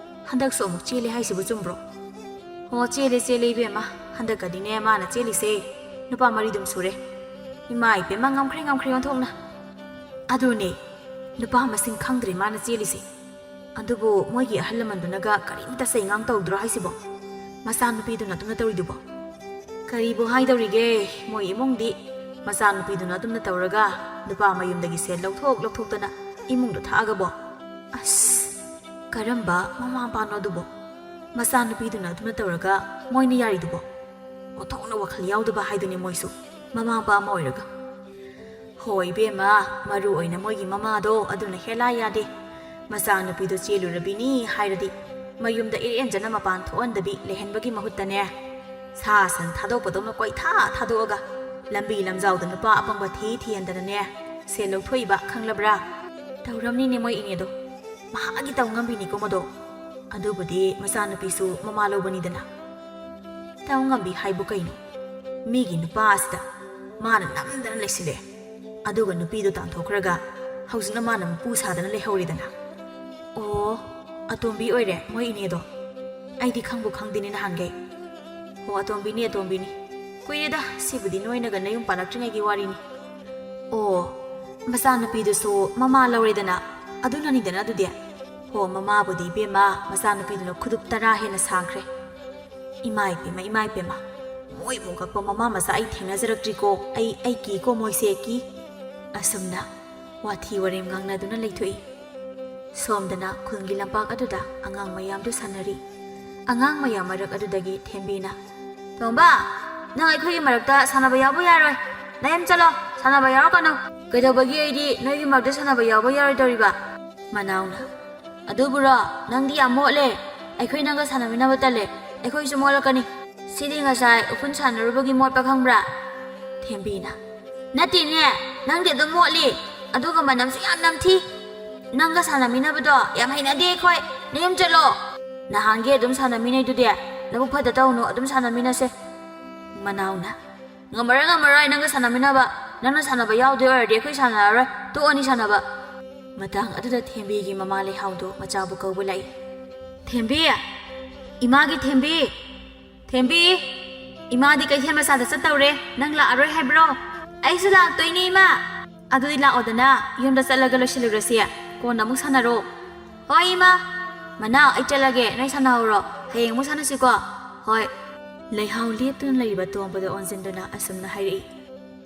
ꯍꯟꯗꯛꯁꯨ ꯑꯃꯨꯛ ꯆꯦꯜꯂꯦ ꯍꯥꯏꯁꯤꯕꯨ ꯆꯨꯝꯕ꯭ꯔꯣ?" "ꯑꯣ, ꯆꯦꯜꯂꯦ, ꯆꯦꯜꯂꯦ ꯏꯕꯦꯝꯃ꯫ ꯍꯟꯗꯛꯀꯗꯤꯅꯦ ꯃꯥꯅ ꯆꯦꯜꯂꯤꯁꯦ ꯅꯨꯄꯥ ꯃꯔꯤꯗꯨꯝ ꯁꯨꯔꯦ꯫ ꯏꯃꯥ ꯏꯕꯦꯝꯃ, ꯉꯝꯈ꯭ꯔꯦ, ꯉꯝꯈ꯭ꯔꯦ ꯑꯣꯟꯊꯣꯛꯅ꯫ ꯑꯗꯨꯅꯦ, ꯅꯨꯄꯥ ꯃꯁꯤꯡ ꯈꯪꯗ꯭ꯔꯦ ꯃꯥꯅ ꯆꯦꯜꯂꯤꯁꯦ꯫ ꯑꯗꯨꯕꯨ ꯃꯣꯏꯒꯤ ꯑꯍꯜ ꯂꯃꯟꯗꯨꯅꯒ ꯀꯔꯤꯝꯇ ꯆꯩꯉꯥꯡ ꯇꯧꯗ꯭ꯔꯣ ꯍꯥꯏꯁꯤꯕꯣ? ꯃꯆꯥꯅꯨꯄꯤꯗꯨꯅ ꯑꯗꯨꯝꯅ ꯇꯧꯔꯤꯗꯨꯕꯣ?" "ꯀꯔꯤꯕꯨ ꯍꯥꯏꯗꯧꯔꯤꯒꯦ, ꯃꯣꯏ ꯏꯃꯨꯡꯗꯤ ꯃꯆꯥꯅꯨꯄꯤꯗꯨꯅ ꯑꯗꯨꯝꯅ ꯇꯧꯔꯒ ꯅꯨꯄꯥ ꯃꯌꯨꯝꯗꯒꯤ ꯁꯦꯜ ꯂꯧꯊꯣꯛ ꯂꯧꯊꯣꯛꯇꯅ ꯏꯃꯨꯡꯗꯣ ꯊꯥꯛꯑꯒꯕꯣ?" "ꯑꯁ, ꯀꯔꯝꯕ ꯃꯃꯥ ꯃꯄꯥꯅꯣ ꯑꯗꯨꯕꯣ? ꯃꯆꯥꯅꯨꯄꯤꯗꯨꯅ ꯑꯗꯨꯝꯅ ꯇꯧꯔꯒ ꯃꯣꯏꯅ ꯌꯥꯔꯤꯗꯨꯕꯣ? ꯑꯣꯟꯊꯣꯛꯅ ꯋꯥꯈꯜ ꯌꯥꯎꯗꯕ ꯍꯥꯏꯗꯨꯅꯤ ꯃꯣꯏꯁꯨ, ꯃꯃꯥ ꯃꯄꯥ ꯑꯃ ꯑꯣꯏꯔꯒ꯫" "ꯍꯣ ꯏꯕꯦꯝꯃ, ꯃꯔꯨ ꯑꯣꯏꯅ ꯃꯣꯏꯒꯤ ꯃꯃꯥꯗꯣ ꯑꯗꯨꯅ ꯍꯦꯂꯥ ꯌꯥꯗꯦ꯫ ꯃꯆꯥꯅꯨꯄꯤꯗꯣ ꯆꯦꯜꯂꯨꯔꯕꯤꯅꯤ ꯍꯥꯏꯔꯗꯤ ꯃꯌꯨꯝꯗ ꯏꯔꯦꯟꯖꯅ ꯃꯄꯥꯟ ꯊꯣꯛꯍꯟꯗꯕꯤ ꯂꯩꯍꯟꯕꯒꯤ ꯃꯍꯨꯠꯇꯅꯦ, ꯁꯥ ꯁꯟ ꯊꯥꯗꯣꯛꯄꯗꯧꯅ ꯀꯣꯏꯊꯥ ꯊꯥꯗꯣꯛꯑꯒ ꯂꯝꯕꯤ ꯂꯝꯖꯥꯎꯗ ꯅꯨꯄꯥ ꯑꯄꯪꯕ ꯊꯤ ꯊꯤꯍꯟꯗꯅꯅꯦ ꯁꯦꯜ ꯂꯧꯊꯣꯛꯏꯕ, ꯈꯪꯂꯕ꯭ꯔꯥ?" "ꯇꯧꯔꯝꯅꯤꯅꯦ ꯃꯣꯏ ꯏꯅꯦꯗꯣ, ꯃꯍꯥꯛꯀꯤ ꯇꯧ ꯉꯝꯕꯤꯅꯤꯀꯣ ꯃꯗꯣ꯫ ꯑꯗꯨꯕꯨꯗꯤ ꯃꯆꯥꯅꯨꯄꯤꯁꯨ ꯃꯃꯥ ꯂꯧꯕꯅꯤꯗꯅ꯫" "ꯇꯧ ꯉꯝꯕꯤ ꯍꯥꯏꯕꯨ ꯀꯩꯅꯣ? ꯃꯤꯒꯤ ꯅꯨꯄꯥ ꯑꯁꯤꯗ ꯃꯥꯅ ꯅꯝꯗꯅ ꯂꯩꯁꯤꯜꯂꯦ꯫ ꯑꯗꯨꯒ ꯅꯨꯄꯤꯗꯣ ꯇꯥꯟꯊꯣꯛꯈ꯭ꯔꯒ ꯍꯧꯖꯤꯛꯅ ꯃꯥꯅ ꯃꯄꯨ ꯁꯥꯗꯅ ꯂꯩꯍꯧꯔꯦꯗꯅ꯫" "ꯑꯣ, ꯑꯇꯣꯝꯕꯤ ꯑꯣꯏꯔꯦ ꯃꯣꯏ ꯏꯅꯦꯗꯣ? ꯑꯩꯗꯤ ꯈꯪꯕꯨ ꯈꯪꯗꯦꯅꯦ ꯅꯍꯥꯟꯈꯩ꯫ ꯑꯣ, ꯑꯇꯣꯝꯕꯤꯅꯤ, ꯑꯇꯣꯝꯕꯤꯅꯤ꯫ ꯀꯨꯏꯔꯦꯗ, ꯁꯤꯕꯨꯗꯤ ꯅꯣꯏꯅꯒ ꯅꯌꯨꯝ ꯄꯥꯜꯂꯛꯇ꯭ꯔꯤꯉꯩꯒꯤ ꯋꯥꯔꯤꯅꯤ꯫ ꯑꯣ, ꯃꯆꯥꯅꯨꯄꯤꯗꯨꯁꯨ ꯃꯃꯥ ꯂꯧꯔꯦꯗꯅ, ꯑꯗꯨꯅꯅꯤꯗꯅ ꯑꯗꯨꯗꯤ꯫ ꯍꯣ, ꯃꯃꯥꯕꯨꯗꯤ ꯏꯕꯦꯝꯃ, ꯃꯆꯥꯅꯨꯄꯤꯗꯨꯅ ꯈꯨꯗꯨꯞ ꯇꯔꯥ ꯍꯦꯟꯅ ꯁꯥꯡꯈ꯭ꯔꯦ꯫ ꯏꯃꯥ ꯏꯄꯦꯝꯃ, ꯏꯃꯥ ꯏꯄꯦꯝꯃ, ꯃꯣꯏꯕꯨ ꯀꯛꯄ ꯃꯃꯥ ꯃꯆꯥ ꯑꯩ ꯊꯦꯡꯅꯖꯔꯛꯇ꯭ꯔꯤꯀꯣ꯫ ꯑꯩ, ꯑꯩ ꯀꯤꯀꯣ ꯃꯣꯏꯁꯦ, ꯀꯤ꯫" ꯑꯁꯨꯝꯅ ꯋꯥꯊꯤ ꯋꯥꯔꯦꯝ ꯉꯥꯡꯅꯗꯨꯅ ꯂꯩꯊꯣꯛꯏ꯫ ꯁꯣꯝꯗꯅ ꯈꯨꯜꯒꯤ ꯂꯝꯄꯥꯛ ꯑꯗꯨꯗ ꯑꯉꯥꯡ ꯃꯌꯥꯝꯗꯨ ꯁꯥꯟꯅꯔꯤ꯫ ꯑꯉꯥꯡ ꯃꯌꯥꯝ ꯃꯔꯛ ꯑꯗꯨꯗꯒꯤ ꯊꯦꯝꯕꯤꯅ, "ꯇꯣꯝꯕ, ꯅꯪ ꯑꯩꯈꯣꯏꯒꯤ ꯃꯔꯛꯇ ꯁꯥꯟꯅꯕ ꯌꯥꯎꯕ ꯌꯥꯔꯣꯏ꯫ ꯅꯌꯨꯝ ꯆꯠꯂꯣ, ꯁꯥꯟꯅꯕ ꯌꯥꯎꯔꯛꯀꯅꯨ꯫ ꯀꯩꯗꯧꯕꯒꯤ ꯑꯩꯗꯤ ꯅꯣꯏꯒꯤ ꯃꯔꯛꯇ ꯁꯥꯟꯅꯕ ꯌꯥꯎꯕ ꯌꯥꯔꯣꯏꯗꯧꯔꯤꯕ?" ꯃꯅꯥꯎꯅ, "ꯑꯗꯨꯕꯨꯔꯣ, ꯅꯪꯗꯤ ꯌꯥꯝ ꯃꯣꯠꯂꯦ꯫ ꯑꯩꯈꯣꯏ ꯅꯪꯒ ꯁꯥꯟꯅꯃꯤꯟꯅꯕ ꯇꯜꯂꯦ꯫ ꯑꯩꯈꯣꯏꯁꯨ ꯃꯣꯠꯂꯛꯀꯅꯤ꯫ ꯁꯤꯗꯤ ꯉꯁꯥꯏ ꯎꯐꯨꯟ ꯁꯥꯟꯅꯔꯨꯕꯒꯤ ꯃꯣꯠꯄ ꯈꯪꯕ꯭ꯔꯥ?" ꯊꯦꯝꯕꯤꯅ, "ꯅꯠꯇꯦꯅꯦ, ꯅꯪꯗꯤ ꯑꯗꯨꯝ ꯃꯣꯠꯂꯤ꯫ ꯑꯗꯨꯒ ꯃꯅꯝꯁꯨ ꯌꯥꯝ ꯅꯝꯊꯤ꯫ ꯅꯪꯒ ꯁꯥꯟꯅꯃꯤꯟꯅꯕꯗꯣ ꯌꯥꯝ ꯍꯩꯅꯗꯦ ꯑꯩꯈꯣꯏ꯫ ꯅꯌꯨꯝ ꯆꯠꯂꯣ꯫" ꯅꯍꯥꯟꯒꯤ ꯑꯗꯨꯝ ꯁꯥꯟꯅꯃꯤꯟꯅꯩꯗꯨꯗꯤ꯫ ꯅꯕꯨꯛ ꯐꯠꯇ ꯇꯧꯅꯨ, ꯑꯗꯨꯝ ꯁꯥꯟꯅꯃꯤꯟꯅꯁꯦ꯫ ꯃꯅꯥꯎꯅ, "ꯉꯝꯃꯔꯣꯏ, ꯉꯝꯃꯔꯣꯏ, ꯅꯪꯒ ꯁꯥꯟꯅꯃꯤꯟꯅꯕ꯫ ꯅꯪꯅ ꯁꯥꯟꯅꯕ ꯌꯥꯎꯗꯣꯏ ꯑꯣꯏꯔꯗꯤ ꯑꯩꯈꯣꯏ ꯁꯥꯟꯅꯔꯔꯣꯏ, ꯇꯣꯛꯑꯅꯤ ꯁꯥꯟꯅꯕ"꯫ ꯃꯇꯥꯡ ꯑꯗꯨꯗ ꯊꯦꯝꯕꯤꯒꯤ ꯃꯃꯥ ꯂꯩꯍꯥꯎꯗꯣ ꯃꯆꯥꯕꯨ ꯀꯧꯕ ꯂꯥꯛꯏ꯫ "ꯊꯦꯝꯕꯤ! ꯏꯃꯥꯒꯤ ꯊꯦꯝꯕꯤ! ꯊꯦꯝꯕꯤ! ꯏꯃꯥꯗꯤ ꯀꯩꯊꯦꯜ ꯃꯆꯥꯗ ꯆꯠꯇꯧꯔꯦ, ꯅꯪ ꯂꯥꯛꯑꯔꯣꯏ ꯍꯥꯏꯕ꯭ꯔꯣ?" "ꯑꯩꯁꯨ ꯂꯥꯛꯇꯣꯏꯅꯦ, ꯏꯃꯥ!" "ꯑꯗꯨꯗꯤ ꯂꯥꯛꯑꯣꯗꯅ, ꯌꯨꯝꯗ ꯆꯠꯂꯒ ꯂꯣꯏꯁꯤꯜꯂꯨꯔꯁꯤ, ꯀꯣꯟꯅ ꯑꯃꯨꯛ ꯁꯥꯟꯅꯔꯣ"꯫ "ꯍꯣꯏ, ꯏꯃꯥ!" "ꯃꯅꯥꯎ, ꯑꯩ ꯆꯠꯂꯒꯦ, ꯅꯣꯏ ꯁꯥꯟꯅꯍꯧꯔꯣ, ꯍꯌꯦꯡ ꯑꯃꯨꯛ ꯁꯥꯟꯅꯁꯤꯀꯣ"꯫ "ꯍꯣꯏ"꯫ ꯂꯩꯍꯥꯎ ꯂꯦꯞꯇꯨꯅ ꯂꯩꯔꯤꯕ ꯇꯣꯝꯕꯗ ꯑꯣꯟꯁꯤꯟꯗꯨꯅ ꯑꯁꯨꯝꯅ ꯍꯥꯏꯔꯛꯏ꯫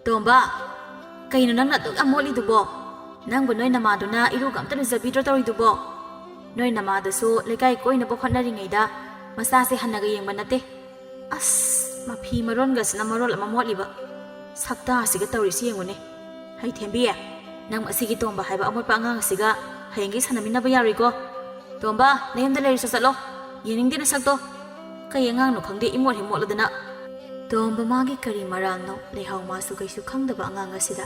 "ꯇꯣꯝꯕ, ꯀꯩꯅꯣ ꯅꯪꯅ ꯑꯗꯨꯛ ꯌꯥꯝ ꯃꯣꯠꯂꯤꯗꯨꯕꯣ? ꯅꯪꯕꯨ ꯅꯣꯏ ꯅꯃꯥꯗꯨꯅ ꯏꯔꯨꯒ ꯑꯝꯇ ꯂꯨꯖꯕꯤꯗ꯭ꯔꯣ ꯇꯧꯔꯤꯗꯨꯕꯣ? ꯅꯣꯏ ꯅꯃꯥꯗꯨꯁꯨ ꯂꯩꯀꯥꯏ ꯀꯣꯏꯅꯕ ꯍꯣꯠꯅꯔꯤꯉꯩꯗ ꯃꯆꯥꯁꯦ ꯍꯟꯅꯒ ꯌꯦꯡꯕ ꯅꯠꯇꯦ꯫ ꯑꯁ, ꯃꯐꯤ ꯃꯔꯣꯟꯒꯁꯤꯅ ꯃꯔꯣꯜ ꯑꯃ ꯃꯣꯠꯂꯤꯕ꯫ ꯁꯛꯇꯥꯁꯤꯒ ꯇꯧꯔꯤꯁꯤ ꯌꯦꯡꯉꯨꯅꯦ꯫ ꯍꯩ ꯊꯦꯝꯕꯤ, ꯅꯪ ꯑꯁꯤꯒꯤ ꯇꯣꯝꯕ ꯍꯥꯏꯕ ꯑꯃꯣꯠꯄ ꯑꯉꯥꯡ ꯑꯁꯤꯒ ꯍꯌꯦꯡꯒꯩ ꯁꯥꯟꯅꯃꯤꯟꯅꯕ ꯌꯥꯔꯣꯏꯀꯣ꯫ ꯇꯣꯝꯕ, ꯅꯌꯨꯝꯗ ꯂꯩꯔꯨꯆꯣ ꯆꯠꯂꯣ꯫ ꯌꯦꯡꯅꯤꯡꯗꯦ ꯅꯁꯛꯇꯣ꯫ ꯀꯩ ꯑꯉꯥꯡꯅꯣ ꯈꯪꯗꯦ, ꯏꯃꯣꯠ ꯍꯦꯛ ꯃꯣꯠꯂꯗꯅ꯫ ꯇꯣꯝꯕ ꯃꯥꯒꯤ ꯀꯔꯤ ꯃꯔꯥꯜꯅꯣ ꯂꯩꯍꯥꯎ ꯃꯥꯁꯨ ꯀꯩꯁꯨ ꯈꯪꯗꯕ ꯑꯉꯥꯡ ꯑꯁꯤꯗ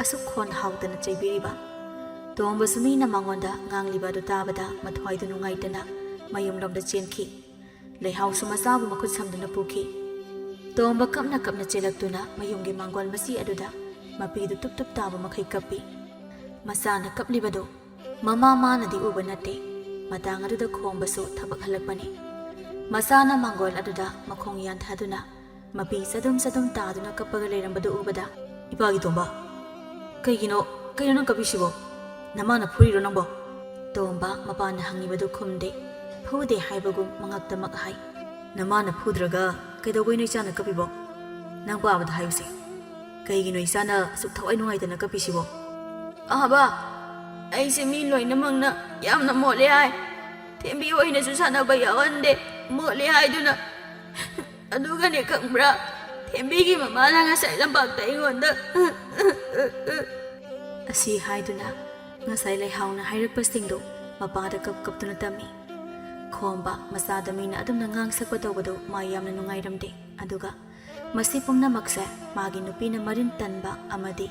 ꯑꯁꯨꯛ ꯈꯣꯟ ꯍꯥꯎꯗꯅ ꯆꯩꯕꯤꯔꯤꯕ? ꯇꯣꯝꯕꯁꯨ ꯃꯤꯅ ꯃꯉꯣꯟꯗ ꯉꯥꯡꯂꯤꯕ ꯑꯗꯨ ꯇꯥꯕꯗ ꯃꯊ꯭ꯋꯥꯏꯗꯨ ꯅꯨꯡꯉꯥꯏꯇꯅ ꯃꯌꯨꯝꯂꯣꯝꯗ ꯆꯦꯟꯈꯤ꯫ ꯂꯩꯍꯥꯎꯁꯨ ꯃꯆꯥꯕꯨ ꯃꯈꯨꯠ ꯁꯝꯗꯨꯅ ꯄꯨꯈꯤ꯫ ꯇꯣꯝꯕ ꯀꯞꯅ ꯀꯞꯅ ꯆꯦꯜꯂꯛꯇꯨꯅ ꯃꯌꯨꯝꯒꯤ ꯃꯥꯡꯒꯣꯜ ꯃꯆꯤ ꯑꯗꯨꯗ ꯃꯄꯤꯗꯨ ꯇꯨꯞ ꯇꯨꯞ ꯇꯥꯕ ꯃꯈꯩ ꯀꯞꯄꯤ꯫ ꯃꯆꯥꯅ ꯀꯞꯂꯤꯕꯗꯨ ꯃꯃꯥ ꯃꯥꯅꯗꯤ ꯎꯕ ꯅꯠꯇꯦ꯫ ꯃꯇꯥꯡ ꯑꯗꯨꯗ ꯈꯣꯝꯕꯁꯨ ꯊꯕꯛ ꯍꯜꯂꯛꯄꯅꯤ꯫ ꯃꯆꯥꯅ ꯃꯥꯡꯒꯣꯜ ꯑꯗꯨꯗ ꯃꯈꯣꯡ ꯌꯥꯟꯊꯗꯨꯅ ꯃꯄꯤ ꯆꯗꯨꯝ ꯆꯗꯨꯝ ꯇꯥꯗꯨꯅ ꯀꯞꯄꯒ ꯂꯩꯔꯝꯕꯗꯨ ꯎꯕꯗ, "ꯏꯄꯥꯒꯤ ꯇꯣꯝꯕ, ꯀꯩꯒꯤꯅꯣ, ꯀꯩꯅꯣ ꯅꯪ ꯀꯞꯄꯤꯁꯤꯕꯣ? ꯅꯃꯥꯅ ꯐꯨꯔꯤꯔꯣ ꯅꯪꯕꯣ?" ꯇꯣꯝꯕ ꯃꯄꯥꯅ ꯍꯪꯉꯤꯕꯗꯨ ꯈꯨꯝꯗꯦ꯫ ꯐꯨꯗꯦ ꯍꯥꯏꯕꯒꯨꯝ ꯃꯉꯛꯇꯃꯛ ꯍꯥꯏ꯫ "ꯅꯃꯥꯅ ꯐꯨꯗ꯭ꯔꯒ ꯀꯩꯗꯧꯕꯩꯅꯣ ꯏꯆꯥꯅ ꯀꯞꯄꯤꯕꯣ? ꯅꯪ ꯄꯥꯕꯗ ꯍꯥꯏꯌꯨꯁꯦ꯫ ꯀꯩꯒꯤꯅꯣ ꯏꯆꯥꯅ ꯑꯁꯨꯛ ꯊꯋꯥꯏ ꯅꯨꯡꯉꯥꯏꯇꯅ ꯀꯞꯄꯤꯁꯤꯕꯣ?" "ꯑꯍꯥꯕ, ꯑꯩꯁꯦ ꯃꯤ ꯂꯣꯏꯅꯃꯛꯅ ꯌꯥꯝꯅ ꯃꯣꯠꯂꯦ ꯍꯥꯏ꯫ ꯊꯦꯝꯕꯤ ꯍꯣꯏꯅꯁꯨ ꯁꯥꯟꯅꯕ ꯌꯥꯎꯍꯟꯗꯦ, ꯃꯣꯠꯂꯦ ꯍꯥꯏꯗꯨꯅ꯫ ꯑꯗꯨꯒꯅꯦ ꯈꯪꯕ꯭ꯔꯥ, ꯊꯦꯝꯕꯤꯒꯤ ꯃꯃꯥꯅ ꯉꯁꯥꯏ ꯂꯝꯄꯥꯛꯇ ꯑꯩꯉꯣꯟꯗ" ꯑꯁꯤ ꯍꯥꯏꯗꯨꯅ ꯉꯁꯥꯏ ꯂꯩꯍꯥꯎꯅ ꯍꯥꯏꯔꯛꯄꯁꯤꯡꯗꯨ ꯃꯄꯥꯗ ꯀꯞ ꯀꯞꯇꯨꯅ ꯇꯝꯃꯤ꯫ ꯈꯣꯝꯕ ꯃꯆꯥꯗ ꯃꯤꯅ ꯑꯗꯨꯝꯅ ꯉꯥꯡ ꯁꯛꯄ ꯇꯧꯕꯗꯨ ꯃꯥ ꯌꯥꯝꯅ ꯅꯨꯡꯉꯥꯏꯔꯝꯗꯦ꯫ ꯑꯗꯨꯒ ꯃꯁꯤ ꯄꯨꯝꯅꯃꯛꯁꯦ ꯃꯥꯒꯤ ꯅꯨꯄꯤꯅ ꯃꯔꯤꯟ ꯇꯟꯕ ꯑꯃꯗꯤ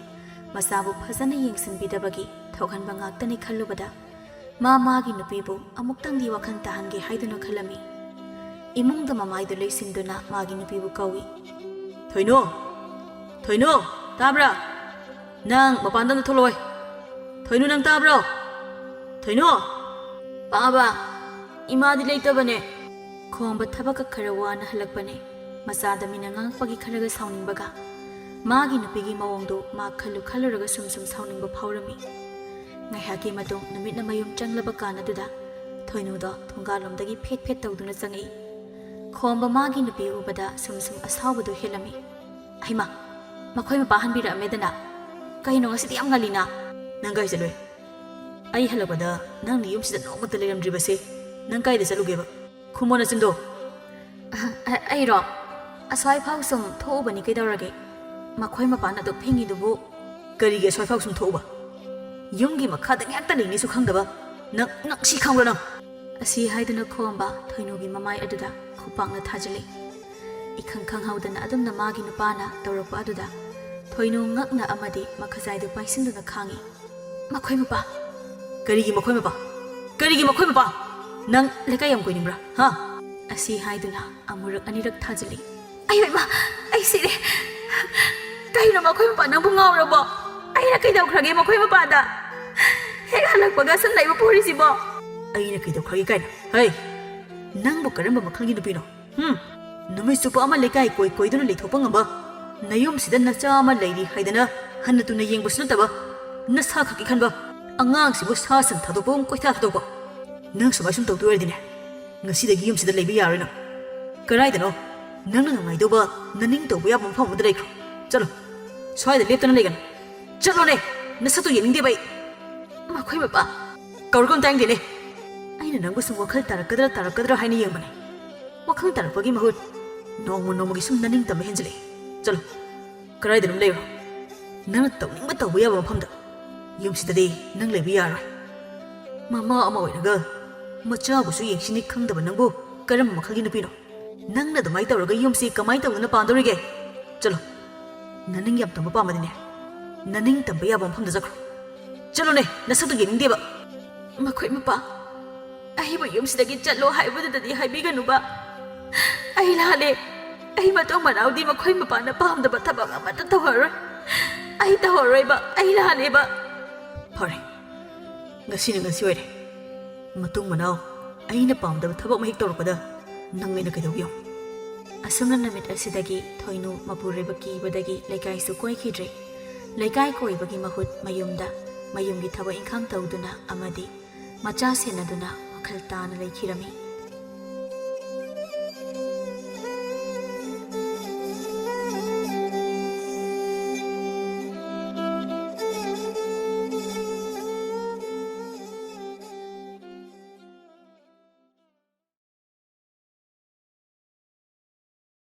ꯃꯆꯥꯕꯨ ꯐꯖꯅ ꯌꯦꯡꯁꯤꯟꯕꯤꯗꯕꯒꯤ ꯊꯣꯛꯍꯟꯕ ꯉꯥꯛꯇꯅꯤ ꯈꯜꯂꯨꯕꯗ ꯃꯥ ꯃꯥꯒꯤ ꯅꯨꯄꯤꯕꯨ ꯑꯃꯨꯛꯇꯪꯗꯤ ꯋꯥꯈꯜ ꯇꯥꯍꯟꯒꯦ ꯍꯥꯏꯗꯨꯅ ꯈꯜꯂꯝꯃꯤ꯫ ꯏꯃꯨꯡꯗ ꯃꯃꯥꯏꯗꯨ ꯂꯩꯁꯤꯟꯗꯨꯅ ꯃꯥꯒꯤ ꯅꯨꯄꯤꯕꯨ ꯀꯧꯏ꯫ "ꯊꯣꯏꯅꯨ! ꯊꯣꯏꯅꯨ! ꯇꯥꯕ꯭ꯔꯥ? ꯅꯪ ꯃꯄꯥꯟꯗ ꯑꯝꯇ ꯊꯣꯛꯂꯛꯑꯣꯏ꯫ ꯊꯣꯏꯅꯨ, ꯅꯪ ꯇꯥꯕ꯭ꯔꯣ? ꯊꯣꯏꯅꯨ!" "ꯄꯥꯕ, ꯏꯃꯥꯗꯤ ꯂꯩꯇꯕꯅꯦ꯫" ꯈꯣꯝꯕ ꯊꯕꯛꯀ ꯈꯔ ꯋꯥꯅ ꯍꯜꯂꯛꯄꯅꯦ꯫ ꯃꯆꯥꯗ ꯃꯤꯅ ꯉꯥꯡꯉꯛꯄꯒꯤ ꯈꯔꯒ ꯁꯥꯎꯅꯤꯡꯕꯒ꯫ ꯃꯥꯒꯤ ꯅꯨꯄꯤꯒꯤ ꯃꯑꯣꯡꯗꯣ ꯃꯥ ꯈꯜꯂꯨ ꯈꯜꯂꯨꯔꯒ ꯁꯨꯝ ꯁꯨꯝ ꯁꯥꯎꯅꯤꯡꯕ ꯐꯥꯎꯔꯝꯃꯤ꯫ ꯉꯥꯏꯍꯥꯛꯀꯤ ꯃꯇꯨꯡ ꯅꯨꯃꯤꯠꯅ ꯃꯌꯨꯝ ꯆꯪꯂꯕ ꯀꯥꯟ ꯑꯗꯨꯗ ꯊꯣꯏꯅꯨꯗꯣ ꯊꯣꯡꯒꯥꯜꯂꯣꯝꯗꯒꯤ ꯐꯦꯠ ꯐꯦꯠ ꯇꯧꯗꯨꯅ ꯆꯪꯉꯛꯏ꯫ ꯈꯣꯝꯕ ꯃꯥꯒꯤ ꯅꯨꯄꯤ ꯎꯕꯗ ꯁꯨꯝ ꯁꯨꯝ ꯑꯁꯥꯎꯕꯗꯨ ꯍꯦꯜꯂꯝꯃꯤ꯫ "ꯍꯩꯃꯥ, ꯃꯈꯣꯏ ꯃꯄꯥ ꯍꯟꯕꯤꯔꯛꯑꯝꯃꯦꯗꯅ꯫ ꯀꯩꯅꯣ ꯉꯁꯤꯗꯤ ꯌꯥꯝ ꯉꯜꯂꯤꯅ?" "ꯅꯪ ꯀꯥꯏ ꯆꯠꯂꯨꯏ?" "ꯑꯩ ꯍꯜꯂꯛꯄꯗ ꯅꯪꯅ ꯌꯨꯝꯁꯤꯗ ꯅꯣꯡꯃꯇ ꯂꯩꯔꯝꯗ꯭ꯔꯤꯕꯁꯦ꯫ ꯅꯪ ꯀꯥꯏꯗ ꯆꯠꯂꯨꯒꯦꯕ? ꯈꯨꯝꯃꯣ ꯅꯆꯤꯟꯗꯣ!" "ꯑ, ꯑ, ꯑꯩꯔꯣ? ꯑꯁ꯭ꯋꯥꯏꯐꯥꯎ ꯁꯨꯝ ꯊꯣꯛꯎꯕꯅꯤ, ꯀꯩꯗꯧꯔꯒꯦ? ꯃꯈꯣꯏ ꯃꯄꯥꯟ ꯑꯗꯨꯛ ꯐꯤꯡꯉꯤꯗꯨꯕꯨ?" "ꯀꯔꯤꯒꯤ ꯑꯁ꯭ꯋꯥꯏꯐꯥꯎ ꯁꯨꯝ ꯊꯣꯛꯎꯕ? ꯌꯨꯝꯒꯤ ꯃꯈꯥꯗ ꯉꯥꯛꯇ ꯂꯩꯅꯤꯁꯨ ꯈꯪꯗꯕ꯫ ꯅꯪ, ꯅꯪ ꯁꯤ ꯈꯪꯕ꯭ꯔꯥ ꯅꯪ?" ꯑꯁꯤ ꯍꯥꯏꯗꯨꯅ ꯈꯣꯝꯕ ꯊꯣꯏꯅꯨꯒꯤ ꯃꯃꯥꯏ ꯑꯗꯨꯗ ꯈꯨꯄꯥꯛꯅ ꯊꯥꯖꯤꯜꯂꯤ꯫ ꯏꯈꯪ ꯈꯪꯍꯧꯗꯅ ꯑꯗꯨꯝꯅ ꯃꯥꯒꯤ ꯅꯨꯄꯥꯅ ꯇꯧꯔꯛꯄ ꯑꯗꯨꯗ ꯊꯣꯏꯅꯨ ꯉꯛꯅ ꯑꯃꯗꯤ ꯃꯈꯖꯥꯏꯗꯨ ꯄꯥꯏꯁꯤꯟꯗꯨꯅ ꯈꯥꯡꯉꯤ꯫ "ꯃꯈꯣꯏ ꯃꯄꯥ!" "ꯀꯔꯤꯒꯤ ꯃꯈꯣꯏ ꯃꯄꯥ? ꯀꯔꯤꯒꯤ ꯃꯈꯣꯏ ꯃꯄꯥ? ꯅꯪ ꯂꯩꯀꯥꯏ ꯌꯥꯝ ꯀꯣꯏꯅꯤꯡꯕ꯭ꯔꯥ, ꯍꯥ?" ꯑꯁꯤ ꯍꯥꯏꯗꯨꯅ ꯑꯃꯨꯔꯛ ꯑꯅꯤꯔꯛ ꯊꯥꯖꯤꯜꯂꯤ꯫ "ꯑꯩ, ꯏꯃꯥ, ꯑꯩ ꯁꯤꯔꯦ꯫ ꯀꯩꯅꯣ, ꯃꯈꯣꯏ ꯃꯄꯥ ꯅꯪꯕꯨ ꯉꯥꯎꯔꯕꯣ? ꯑꯩꯅ ꯀꯩꯗꯧꯈ꯭ꯔꯒꯦ ꯃꯈꯣꯏ ꯃꯄꯥꯗ? ꯍꯦꯛ ꯍꯜꯂꯛꯄꯒ ꯁꯨꯝ ꯂꯩꯕ ꯄꯨꯔꯤꯁꯤꯕꯣ?" "ꯑꯩꯅ ꯀꯩꯗꯧꯈ꯭ꯔꯒꯦ ꯀꯥꯏꯅ? ꯍꯩ, ꯅꯪꯕꯨ ꯀꯔꯝꯕ ꯃꯈꯜꯒꯤ ꯅꯨꯄꯤꯅꯣ? ꯍꯨꯝ? ꯅꯨꯃꯤꯠ ꯆꯨꯞꯄ ꯑꯃ ꯂꯩꯀꯥꯏ ꯀꯣꯏ ꯀꯣꯏꯗꯨꯅ ꯂꯩꯊꯣꯛꯄ ꯉꯝꯕ? ꯅꯌꯨꯝꯁꯤꯗ ꯅꯆꯥ ꯑꯃ ꯂꯩꯔꯤ ꯍꯥꯏꯗꯅ ꯍꯟꯅ ꯇꯨꯅ ꯌꯦꯡꯕꯁꯨ ꯅꯠꯇꯕ, ꯅꯁꯥ ꯈꯛꯀꯤ ꯈꯟꯕ, ꯑꯉꯥꯡꯁꯤꯕꯨ ꯁꯥ ꯁꯟ ꯊꯥꯗꯣꯛꯄꯒꯨꯝ ꯀꯣꯏꯊꯥ ꯊꯥꯗꯣꯛꯄ꯫ ꯅꯪ ꯁꯨꯃꯥꯏ ꯁꯨꯝ ꯇꯧꯗꯣꯏ ꯑꯣꯏꯔꯗꯤꯅꯦ, ꯉꯁꯤꯗꯒꯤ ꯌꯨꯝꯁꯤꯗ ꯂꯩꯕ ꯌꯥꯔꯣꯏ ꯅꯪ꯫ ꯀꯗꯥꯏꯗꯅꯣ ꯅꯪꯅ ꯅꯨꯡꯉꯥꯏꯗꯧꯕ, ꯅꯅꯤꯡ ꯇꯧꯕ ꯌꯥꯕ ꯃꯐꯝ ꯑꯃꯗ ꯂꯩꯈ꯭ꯔꯣ꯫ ꯆꯠꯂꯣ, ꯁ꯭ꯋꯥꯏꯗ ꯂꯦꯞꯇꯅ ꯂꯩꯒꯅꯨ꯫ ꯆꯠꯂꯣꯅꯦ, ꯅꯁꯛꯇꯣ ꯌꯦꯡꯅꯤꯡꯗꯦꯕ ꯑꯩ꯫ ꯃꯈꯣꯏ ꯃꯄꯥ꯫ ꯀꯧꯔꯛꯀꯅꯨ, ꯇꯥꯅꯤꯡꯗꯦꯅꯦ꯫ ꯑꯩꯅ ꯅꯪꯕꯨ ꯁꯨꯝ ꯋꯥꯈꯜ ꯇꯥꯔꯛꯀꯗ꯭ꯔꯥ ꯇꯥꯔꯛꯀꯗ꯭ꯔꯥ ꯍꯥꯏꯅ ꯌꯦꯡꯕꯅꯦ꯫ ꯋꯥꯈꯜ ꯇꯥꯔꯛꯄꯒꯤ ꯃꯍꯨꯠ ꯅꯣꯡꯃ ꯅꯣꯡꯃꯒꯤ ꯁꯨꯝ ꯅꯅꯤꯡ ꯇꯝꯕ ꯍꯦꯟꯖꯤꯜꯂꯛꯑꯦ꯫ ꯆꯠꯂꯣ, ꯀꯗꯥꯏꯗꯅꯣꯝ ꯂꯩꯔꯣ꯫ ꯅꯪꯅ ꯇꯧꯅꯤꯡꯕ ꯇꯧꯕ ꯌꯥꯕ ꯃꯐꯝꯗ꯫ ꯌꯨꯝꯁꯤꯗꯗꯤ ꯅꯪ ꯂꯩꯕ ꯌꯥꯔꯣꯏ꯫ ꯃꯃꯥ ꯑꯃ ꯑꯣꯏꯔꯒ ꯃꯆꯥꯕꯨꯁꯨ ꯌꯦꯡꯁꯤꯟꯅꯤ ꯈꯪꯗꯕ ꯅꯪꯕꯨ ꯀꯔꯝꯕ ꯃꯈꯜꯒꯤ ꯅꯨꯄꯤꯅꯣ? ꯅꯪꯅ ꯑꯗꯨꯃꯥꯏꯅ ꯇꯧꯔꯒ ꯌꯨꯝꯁꯤ ꯀꯃꯥꯏꯅ ꯇꯧꯗꯅ ꯄꯥꯟꯗꯧꯔꯤꯒꯦ? ꯆꯠꯂꯣ, ꯅꯅꯤꯡ ꯌꯥꯝ ꯇꯝꯕ ꯄꯥꯝꯃꯗꯤꯅꯦ, ꯅꯅꯤꯡ ꯇꯝꯕ ꯌꯥꯕ ꯃꯐꯝꯗ ꯆꯠꯈ꯭ꯔꯣ꯫ ꯆꯠꯂꯣꯅꯦ, ꯅꯁꯛꯇꯨ ꯌꯦꯡꯅꯤꯡꯗꯦꯕ꯫ ꯃꯈꯣꯏ ꯃꯄꯥ ꯑꯩꯕꯨ ꯌꯨꯝꯁꯤꯗꯒꯤ ꯆꯠꯂꯣ ꯍꯥꯏꯕꯗꯨꯗꯗꯤ ꯍꯥꯏꯕꯤꯒꯅꯨꯕ꯫ ꯑꯩ ꯂꯥꯜꯂꯦ꯫ ꯑꯩ ꯃꯇꯨꯡ ꯃꯅꯥꯎꯗꯤ ꯃꯈꯣꯏ ꯃꯄꯥꯅ ꯄꯥꯝꯗꯕ ꯊꯕꯛ ꯑꯃꯠꯇ ꯇꯧꯔꯔꯣꯏ꯫ ꯑꯩ ꯇꯧꯔꯔꯣꯏꯕ꯫ ꯑꯩ ꯂꯥꯜꯂꯦꯕ꯫ ꯐꯔꯦ, ꯉꯁꯤꯅ ꯉꯁꯤ ꯑꯣꯏꯔꯦ꯫ ꯃꯇꯨꯡ ꯃꯅꯥꯎ ꯑꯩꯅ ꯄꯥꯝꯗꯕ ꯊꯕꯛ ꯑꯃ ꯍꯦꯛ ꯇꯧꯔꯛꯄꯗ ꯅꯪ ꯑꯩꯅ ꯀꯩꯗꯧꯒꯦ ꯌꯦꯡꯉꯨ꯫ ꯑꯁꯨꯝꯅ ꯅꯨꯃꯤꯠ ꯑꯁꯤꯗꯒꯤ ꯊꯣꯏꯅꯨ ꯃꯄꯨꯔꯣꯏꯕ ꯀꯤꯕꯗꯒꯤ ꯂꯩꯀꯥꯏꯁꯨ ꯀꯣꯏꯈꯤꯗ꯭ꯔꯦ꯫ ꯂꯩꯀꯥꯏ ꯀꯣꯏꯕꯒꯤ ꯃꯍꯨꯠ ꯃꯌꯨꯝꯗ ꯃꯌꯨꯝꯒꯤ ꯊꯕꯛ ꯏꯪꯈꯥꯡ ꯇꯧꯗꯨꯅ ꯑꯃꯗꯤ ꯃꯆꯥ ꯁꯦꯟꯅꯗꯨꯅ ꯋꯥꯈꯜ ꯇꯥꯅ ꯂꯩꯈꯤꯔꯝꯃꯤ꯫